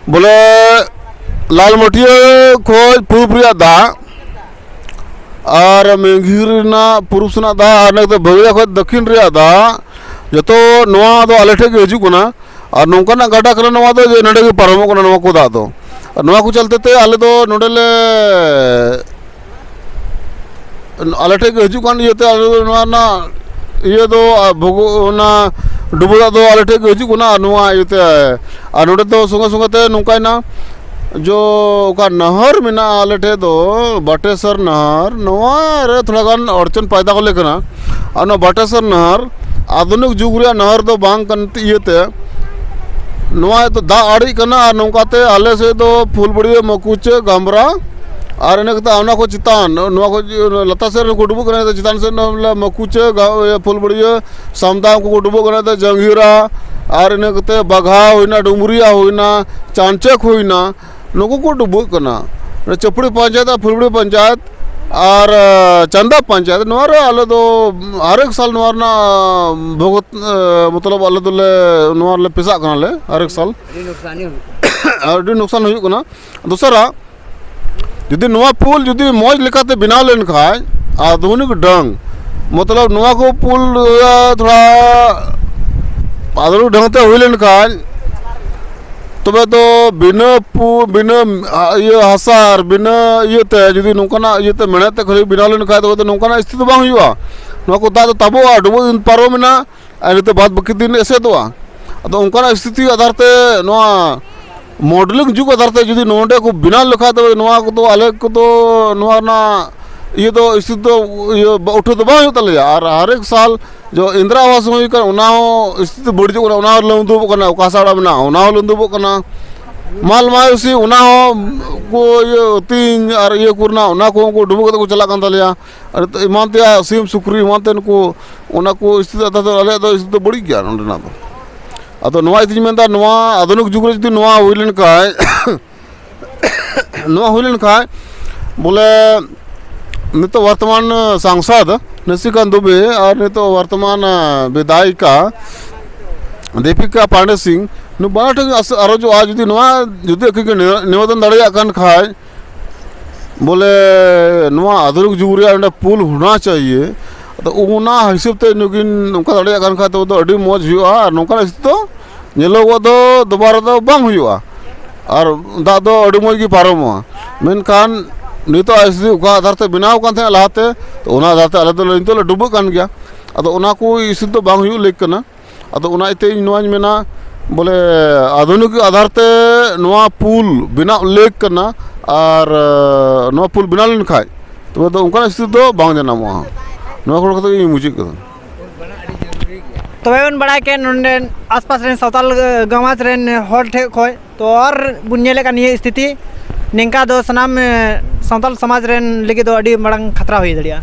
ᱵᱚᱞᱮ ᱞᱟᱞᱢᱟᱹᱴᱤᱭᱟᱹ ᱠᱷᱚᱡ ᱯᱩᱨᱩᱵ ᱨᱮᱭᱟᱜ ᱫᱟᱜ ᱟᱨ ᱢᱮᱝᱜᱷᱤ ᱨᱮᱱᱟᱜ ᱯᱩᱨᱩᱵ ᱥᱮᱱᱟᱜ ᱫᱟᱜ ᱟᱨ ᱱᱚᱛᱮ ᱵᱷᱟᱹᱜᱽᱲᱤᱭᱟ ᱠᱷᱚᱡ ᱫᱚᱠᱷᱤᱱ ᱨᱮᱭᱟᱜ ᱫᱟᱜ, ᱡᱚᱛᱚ ᱱᱚᱣᱟ ᱫᱚ ᱟᱞᱮ ᱴᱷᱮᱡ ᱜᱮ ᱦᱤᱡᱩᱜ ᱠᱟᱱᱟ᱾ ᱟᱨ ᱱᱚᱝᱠᱟᱱᱟᱜ ᱜᱟᱰᱟ ᱠᱟᱱᱟ ᱱᱚᱣᱟ ᱫᱚ, ᱡᱮ ᱱᱚᱰᱮ ᱜᱮ ᱯᱟᱨᱚᱢᱚᱜ ᱠᱟᱱᱟ ᱱᱚᱣᱟ ᱠᱚ ᱫᱟᱜ ᱫᱚ᱾ ᱟᱨ ᱱᱚᱣᱟ ᱠᱚ ᱪᱟᱞᱛᱮ ᱛᱮ ᱟᱞᱮ ᱫᱚ ᱱᱚᱰᱮ ᱞᱮ ᱟᱞᱮ ᱴᱷᱮᱡ ᱜᱮ ᱦᱤᱡᱩᱜ ᱠᱟᱱ ᱤᱭᱟᱹᱛᱮ ᱟᱞᱮ ᱫᱚ ᱱᱚᱣᱟ ᱨᱮᱱᱟᱜ ᱤᱭᱟᱹ ᱫᱚ, ᱟᱨ ᱵᱷᱳᱜᱳ-, ᱚᱱᱟ ᱰᱩᱵᱟᱹ ᱫᱟᱜ ᱫᱚ ᱟᱞᱮ ᱴᱷᱮᱡ ᱜᱮ ᱦᱤᱡᱩᱜ ᱠᱟᱱᱟ᱾ ᱟᱨ ᱱᱚᱣᱟ ᱤᱭᱟᱹᱛᱮ, ᱟᱨ ᱱᱚᱰᱮ ᱫᱚ ᱥᱚᱸᱜᱮ ᱥᱚᱸᱜᱮ ᱛᱮ ᱱᱚᱝᱠᱟᱭᱮᱱᱟ, ᱡᱚ ᱚᱠᱟ ᱱᱟᱦᱟᱨ ᱢᱮᱱᱟᱜᱼᱟ ᱟᱞᱮ ᱴᱷᱮᱡ ᱫᱚ, ᱵᱟᱴᱮᱥᱚᱨ ᱱᱟᱦᱟᱨ, ᱱᱚᱣᱟ ᱨᱮ ᱛᱷᱚᱲᱟ ᱜᱟᱱ ᱚᱲᱪᱚᱱ ᱯᱟᱭᱫᱟ ᱠᱚᱞᱮ ᱠᱟᱱᱟ᱾ ᱟᱨ ᱱᱚᱣᱟ ᱵᱟᱴᱮᱥᱚᱨ ᱱᱟᱦᱟᱨ ᱟᱫᱷᱩᱱᱤᱠ ᱡᱩᱜᱽ ᱨᱮᱭᱟᱜ ᱱᱟᱦᱟᱨ ᱫᱚ ᱵᱟᱝ ᱠᱟᱱ ᱤᱭᱟᱹᱛᱮ, ᱱᱚᱣᱟ ᱫᱚ ᱫᱟᱜ ᱟᱲᱮᱜ ᱠᱟᱱᱟ᱾ ᱟᱨ ᱱᱚᱝᱠᱟᱛᱮ ᱟᱞᱮ ᱥᱮᱫ ᱫᱚ ᱯᱷᱩᱞᱵᱟᱹᱲᱤᱭᱟᱹ, ᱢᱟᱹᱠᱩᱪᱟᱹ, ᱜᱟᱢᱵᱽᱨᱟ, ᱟᱨ ᱤᱱᱟᱹ ᱠᱟᱛᱮ ᱚᱱᱟ ᱠᱚ ᱪᱮᱛᱟᱱ, ᱱᱚᱣᱟ ᱠᱚ ᱞᱟᱛᱟᱨ ᱥᱮᱫ ᱨᱮᱠᱚ ᱰᱩᱵᱩᱜ ᱠᱟᱱᱟ, ᱪᱮᱛᱟᱱ ᱥᱮᱫ ᱫᱚ ᱵᱚᱞᱮ ᱢᱟᱹᱠᱩᱪᱟᱹ, ᱜᱟ-, ᱤᱭᱟᱹ, ᱯᱷᱩᱞᱵᱟᱹᱲᱤᱭᱟᱹ, ᱥᱟᱢᱫᱟ, ᱩᱱᱠᱩ ᱠᱚ ᱰᱩᱵᱩᱜ ᱠᱟᱱᱟ, ᱡᱟᱝᱜᱤᱨᱟ, ᱟᱨ ᱤᱱᱟᱹ ᱠᱟᱛᱮ ᱵᱟᱜᱷᱟ ᱦᱩᱭᱱᱟ, ᱰᱩᱢᱩᱨᱤᱭᱟ ᱦᱩᱭᱱᱟ, ᱪᱟᱱᱪᱮᱠ ᱦᱩᱭᱱᱟ, ᱱᱩᱠᱩ ᱠᱚ ᱰᱩᱵᱟᱹᱜ ᱠᱟᱱᱟ᱾ ᱪᱟᱹᱯᱲᱤ ᱯᱚᱧᱪᱟᱭᱮᱛ ᱟᱨ ᱯᱷᱩᱞᱵᱲᱤ ᱯᱚᱧᱪᱟᱭᱮᱛ ᱟᱨ, ᱟᱸ, ᱪᱟᱸᱫᱟ ᱯᱚᱧᱪᱟᱭᱮᱛ, ᱱᱚᱣᱟ ᱨᱮ ᱟᱞᱮ ᱫᱚ ᱦᱟᱨᱮᱠ ᱥᱟᱞ ᱱᱚᱣᱟ ᱨᱮᱱᱟᱜ ᱵᱷᱚᱜᱚᱛ, ᱟᱸ, ᱢᱚᱛᱞᱚᱵ ᱟᱞᱮ ᱫᱚᱞᱮ ᱱᱚᱣᱟ ᱨᱮᱞᱮ ᱯᱮᱥᱟᱜ ᱠᱟᱱᱟᱞᱮ ᱦᱟᱨᱮᱠ ᱥᱟᱞ᱾ ᱟᱹᱰᱤ ᱱᱩᱠᱥᱟᱱ ᱦᱩᱭᱩᱜ ᱠᱟᱱᱟ᱾ ᱟᱹᱰᱤ ᱱᱩᱠᱥᱟᱱ ᱦᱩᱭᱩᱜ ᱠᱟᱱᱟ᱾ ᱫᱚᱥᱟᱨᱟᱜ, ᱡᱩᱫᱤ ᱱᱚᱣᱟ ᱯᱩᱞ ᱡᱩᱫᱤ ᱢᱚᱡᱽ ᱞᱮᱠᱟᱛᱮ ᱵᱮᱱᱟᱣ ᱞᱮᱱᱠᱷᱟᱱ, ᱟᱫᱷᱩᱱᱤᱠ ᱰᱟᱝ, ᱢᱚᱛᱞᱚᱵ ᱱᱚᱣᱟ ᱠᱚ ᱯᱩᱞ, ᱟᱸ, ᱛᱷᱚᱲᱟ ᱟᱫᱷᱩᱱᱤᱠ ᱰᱟᱝ ᱛᱮ ᱦᱩᱭ ᱞᱮᱱᱠᱷᱟᱱ, ᱛᱚᱵᱮ ᱫᱚ ᱵᱤᱱᱟᱹ ᱯᱩ-, ᱵᱤᱱᱟᱹ, ᱟ, ᱤᱭᱟᱹ ᱦᱟᱥᱟ ᱟᱨ ᱵᱤᱱᱟᱹ ᱤᱭᱟᱹᱛᱮ ᱡᱩᱫᱤ ᱱᱚᱝᱠᱟᱱᱟᱜ ᱤᱭᱟᱹᱛᱮ ᱢᱮᱬᱦᱮᱫ ᱛᱮ ᱠᱷᱟᱹᱞᱤ ᱵᱮᱱᱟᱣ ᱞᱮᱱᱠᱷᱟᱱ, ᱛᱚᱵᱮ ᱫᱚ ᱱᱚᱝᱠᱟᱱᱟᱜ ᱥᱛᱷᱤᱛᱤ ᱫᱚ ᱵᱟᱝ ᱦᱩᱭᱩᱜᱼᱟ᱾ ᱱᱚᱣᱟ ᱠᱚ ᱫᱟᱜ ᱫᱚ ᱛᱟᱵᱚᱜᱼᱟ, ᱰᱩᱵᱟᱹ ᱫᱤᱱ ᱯᱟᱨᱚᱢᱮᱱᱟ, ᱟᱨ ᱱᱤᱛᱚᱜ ᱵᱟᱫ ᱵᱟᱹᱠᱤ ᱫᱤᱱ ᱮᱥᱮᱫᱚᱜᱼᱟ᱾ ᱟᱫᱚ ᱚᱱᱠᱟᱱᱟᱜ ᱥᱛᱷᱤᱛᱤ ᱟᱫᱷᱟᱨ ᱛᱮ ᱱᱚᱣᱟ ᱢᱚᱰᱮᱞᱤᱝ ᱡᱩᱜᱽ ᱟᱫᱷᱟᱨ ᱛᱮ ᱡᱩᱫᱤ ᱱᱚᱰᱮ ᱠᱚ ᱵᱮᱱᱟᱣ ᱞᱮᱠᱷᱟᱡ ᱫᱚ ᱱᱚᱣᱟ ᱠᱚᱫᱚ ᱟᱞᱮ ᱠᱚᱫᱚ ᱱᱚᱣᱟ ᱨᱮᱱᱟᱜ ᱤᱭᱟᱹ ᱫᱚ ᱥᱛᱷᱤᱛᱤ ᱫᱚ ᱤᱭᱟᱹ ᱵᱟ-, ᱩᱴᱷᱟᱹᱣ ᱫᱚ ᱵᱟᱝ ᱦᱩᱭᱩᱜ ᱛᱟᱞᱮᱭᱟ᱾ ᱟᱨ ᱦᱟᱨᱮᱠ ᱥᱟᱞ ᱡᱚ ᱤᱱᱫᱨᱟ ᱟᱵᱟᱥ ᱦᱚᱸ ᱦᱩᱭ ᱠᱟᱱᱟ, ᱚᱱᱟ ᱦᱚᱸ ᱥᱛᱷᱤᱛᱤ ᱵᱟᱹᱲᱤᱡᱚᱜ ᱠᱟᱱᱟ, ᱚᱱᱟ ᱦᱚᱸ ᱞᱟᱹᱸᱫᱩᱵᱚᱜ ᱠᱟᱱᱟ, ᱚᱠᱟ ᱥᱟᱲᱟ ᱢᱮᱱᱟᱜᱼᱟ ᱚᱱᱟ ᱦᱚᱸ ᱞᱟᱹᱸᱫᱩᱵᱚᱜ ᱠᱟᱱᱟ᱾ ᱢᱟᱞ ᱢᱟᱭᱩᱥᱤ ᱚᱱᱟ ᱦᱚᱸ ᱠᱚ ᱤᱭᱟᱹ ᱛᱤᱧ ᱟᱨ ᱤᱭᱟᱹ ᱠᱚ ᱨᱮᱱᱟᱜ ᱚᱱᱟ ᱠᱚᱦᱚᱸ ᱠᱚ ᱰᱩᱵᱟᱹ ᱠᱟᱛᱮ ᱠᱚ ᱪᱟᱞᱟᱜ ᱠᱟᱱ ᱛᱟᱞᱮᱭᱟ᱾ ᱟᱨ ᱮᱢᱟᱱ ᱛᱮᱭᱟᱜ ᱥᱤᱢ ᱥᱩᱠᱨᱤ ᱮᱢᱟᱱ ᱛᱮᱱ ᱠᱚ, ᱚᱱᱟ ᱠᱚ ᱥᱛᱷᱤᱛᱤ ᱟᱫᱷᱟᱨ ᱛᱮ ᱟᱞᱮᱭᱟᱜ ᱫᱚ ᱥᱛᱷᱤᱛᱤ ᱫᱚ ᱵᱟᱹᱲᱤᱡ ᱜᱮᱭᱟ ᱱᱚᱸᱰᱮᱱᱟᱜ ᱫᱚ᱾ ᱟᱫᱚ ᱱᱚᱣᱟ ᱤᱫᱤᱧ ᱢᱮᱱᱫᱟ, ᱱᱚᱣᱟ ᱟᱫᱷᱩᱱᱤᱠ ᱡᱩᱜᱽ ᱨᱮ ᱡᱩᱫᱤ ᱱᱚᱣᱟ ᱦᱩᱭ ᱞᱮᱱᱠᱷᱟᱡ, ᱱᱚᱣᱟ ᱦᱩᱭ ᱞᱮᱱᱠᱷᱟᱡ ᱵᱚᱞᱮ ᱱᱤᱛᱚᱜ ᱵᱚᱨᱛᱚᱢᱟᱱ ᱥᱟᱝᱥᱚᱫ ᱱᱤᱥᱤᱠᱟᱱᱛ ᱫᱩᱵᱮ ᱟᱨ ᱱᱤᱛᱚᱜ ᱵᱚᱨᱛᱚᱢᱟᱱ ᱵᱤᱫᱷᱟᱭᱤᱠᱟ ᱫᱤᱯᱤᱠᱟ ᱯᱟᱱᱰᱮ ᱥᱤᱝ, ᱱᱩᱠᱩ ᱵᱟᱱᱟᱨ ᱴᱷᱮᱱ ᱟᱥ-, ᱟᱨᱚᱡᱚᱜᱼᱟ, ᱡᱩᱫᱤ ᱱᱚᱣᱟ ᱡᱩᱫᱤ ᱟᱹᱠᱤᱱ ᱠᱤᱱ ᱱᱤ-, ᱱᱤᱵᱮᱫᱚᱱ ᱫᱟᱲᱮᱭᱟᱜ ᱠᱟᱱ ᱠᱷᱟᱡ, ᱵᱚᱞᱮ ᱱᱚᱣᱟ ᱟᱫᱷᱩᱱᱤᱠ ᱡᱩᱜᱽ ᱨᱮᱭᱟᱜ ᱢᱤᱫᱴᱟᱝ ᱯᱩᱞ ᱦᱳᱱᱟ ᱪᱟᱦᱤᱭᱮ᱾ ᱟᱫᱚ ᱚᱱᱟ ᱦᱤᱥᱟᱹᱵ ᱛᱮ ᱱᱩᱠᱤᱱ ᱱᱚᱝᱠᱟ ᱫᱟᱲᱮᱭᱟᱜ ᱠᱟᱱ ᱠᱷᱟᱡ ᱛᱚᱵᱮ ᱫᱚ ᱟᱹᱰᱤ ᱢᱚᱡᱽ ᱦᱩᱭᱩᱜᱼᱟ, ᱟᱨ ᱱᱚᱝᱠᱟᱱᱟᱜ ᱥᱛᱷᱤᱛᱤ ᱫᱚ ᱧᱮᱞᱚᱜᱚᱜ ᱫᱚ ᱫᱚᱵᱟᱨᱟ ᱫᱚ ᱵᱟᱝ ᱦᱩᱭᱩᱜᱼᱟ, ᱟᱨ ᱫᱟᱜ ᱫᱚ ᱟᱹᱰᱤ ᱢᱚᱡᱽ ᱜᱮ ᱯᱟᱨᱚᱢᱚᱜᱼᱟ᱾ ᱢᱮᱱᱠᱷᱟᱱ ᱱᱤᱛᱚᱜ ᱟᱜ ᱥᱛᱷᱤᱛᱤ ᱚᱠᱟ ᱟᱫᱷᱟᱨ ᱛᱮ ᱵᱮᱱᱟᱣ ᱠᱟᱱ ᱛᱟᱦᱮᱸᱫ ᱞᱟᱦᱟᱛᱮ, ᱛᱚ ᱚᱱᱟ ᱟᱫᱷᱟᱨ ᱛᱮ ᱟᱞᱮ ᱫᱚ ᱱᱤᱛᱚᱜ ᱞᱮ ᱰᱩᱵᱟᱹᱜ ᱠᱟᱱ ᱜᱮᱭᱟ᱾ ᱟᱫᱚ ᱚᱱᱟ ᱠᱚ ᱥᱛᱷᱤᱛᱤ ᱫᱚ ᱵᱟᱝ ᱦᱩᱭᱩᱜ ᱞᱟᱹᱜᱤᱫ ᱠᱟᱱᱟ᱾ ᱟᱫᱚ ᱚᱱᱟ ᱤᱭᱟᱹᱛᱮ ᱤᱧ ᱱᱚᱣᱟᱧ ᱢᱮᱱᱟ, ᱵᱚᱞᱮ ᱟᱫᱷᱩᱱᱤᱠ ᱟᱫᱷᱟᱨ ᱛᱮ ᱱᱚᱣᱟ ᱯᱩᱞ ᱵᱮᱱᱟᱣ ᱞᱮᱠ ᱠᱟᱱᱟ, ᱟᱨ, ᱮ, ᱱᱚᱣᱟ ᱯᱩᱞ ᱵᱮᱱᱟᱣ ᱞᱮᱱᱠᱷᱟᱡ ᱛᱚᱵᱮ ᱫᱚ ᱚᱱᱠᱟᱱᱟᱜ ᱥᱛᱷᱤᱛᱤ ᱫᱚ ᱵᱟᱝ ᱡᱟᱱᱟᱢᱚᱜᱼᱟ᱾ ᱱᱚᱣᱟ ᱠᱚ ᱠᱟᱛᱮ ᱜᱤᱧ ᱢᱩᱪᱟᱹᱫ ᱠᱮᱫᱟ᱾ ᱛᱚᱵᱮ ᱵᱚᱱ ᱵᱟᱲᱟᱭ ᱠᱮᱫ ᱱᱚᱰᱮ ᱟᱥᱯᱟᱥ ᱨᱮᱱ ᱥᱟᱶᱛᱟᱞ ᱜᱟᱶᱟᱡᱽ ᱨᱮᱱ ᱦᱚᱲ ᱴᱷᱮᱱ ᱠᱷᱚᱱ, ᱛᱚ ᱟᱨ ᱵᱚᱱ ᱧᱮᱞᱮᱫ ᱠᱟᱱ ᱱᱤᱭᱟᱹ ᱥᱛᱷᱤᱛᱤ ᱱᱤᱝᱠᱟ ᱫᱚ ᱥᱟᱱᱟᱢ, ᱮ, ᱥᱟᱶᱛᱟᱞ ᱥᱚᱢᱟᱡᱽ ᱨᱮᱱ ᱞᱟᱹᱜᱤᱫ ᱫᱚ ᱟᱹᱰᱤ ᱢᱟᱨᱟᱝ ᱠᱷᱟᱛᱨᱟ ᱦᱩᱭ ᱫᱟᱲᱮᱭᱟᱜᱼᱟ᱾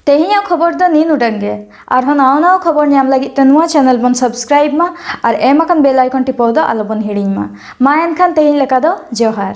ᱛᱮᱦᱮᱧᱟᱜ ᱠᱷᱚᱵᱚᱨ ᱫᱚ ᱱᱤᱱ ᱩᱰᱟᱹᱝ ᱜᱮ᱾ ᱟᱨᱦᱚᱸ ᱱᱟᱣᱟ ᱱᱟᱣᱟ ᱠᱷᱚᱵᱚᱨ ᱧᱟᱢ ᱞᱟᱹᱜᱤᱫ ᱛᱮ ᱱᱚᱣᱟ ᱪᱮᱱᱮᱞ ᱵᱚᱱ ᱥᱟᱵᱥᱠᱨᱟᱭᱤᱵ ᱢᱟ ᱟᱨ ᱮᱢ ᱟᱠᱟᱱ ᱵᱮᱞ ᱟᱭᱠᱚᱱ ᱴᱤᱯᱟᱹᱣ ᱫᱚ ᱟᱞᱚᱵᱚᱱ ᱦᱤᱲᱤᱧ ᱢᱟ᱾ ᱢᱟ ᱮᱱᱠᱷᱟᱱ ᱛᱮᱦᱮᱧ ᱞᱮᱠᱟ ᱫᱚ ᱡᱚᱦᱟᱨ᱾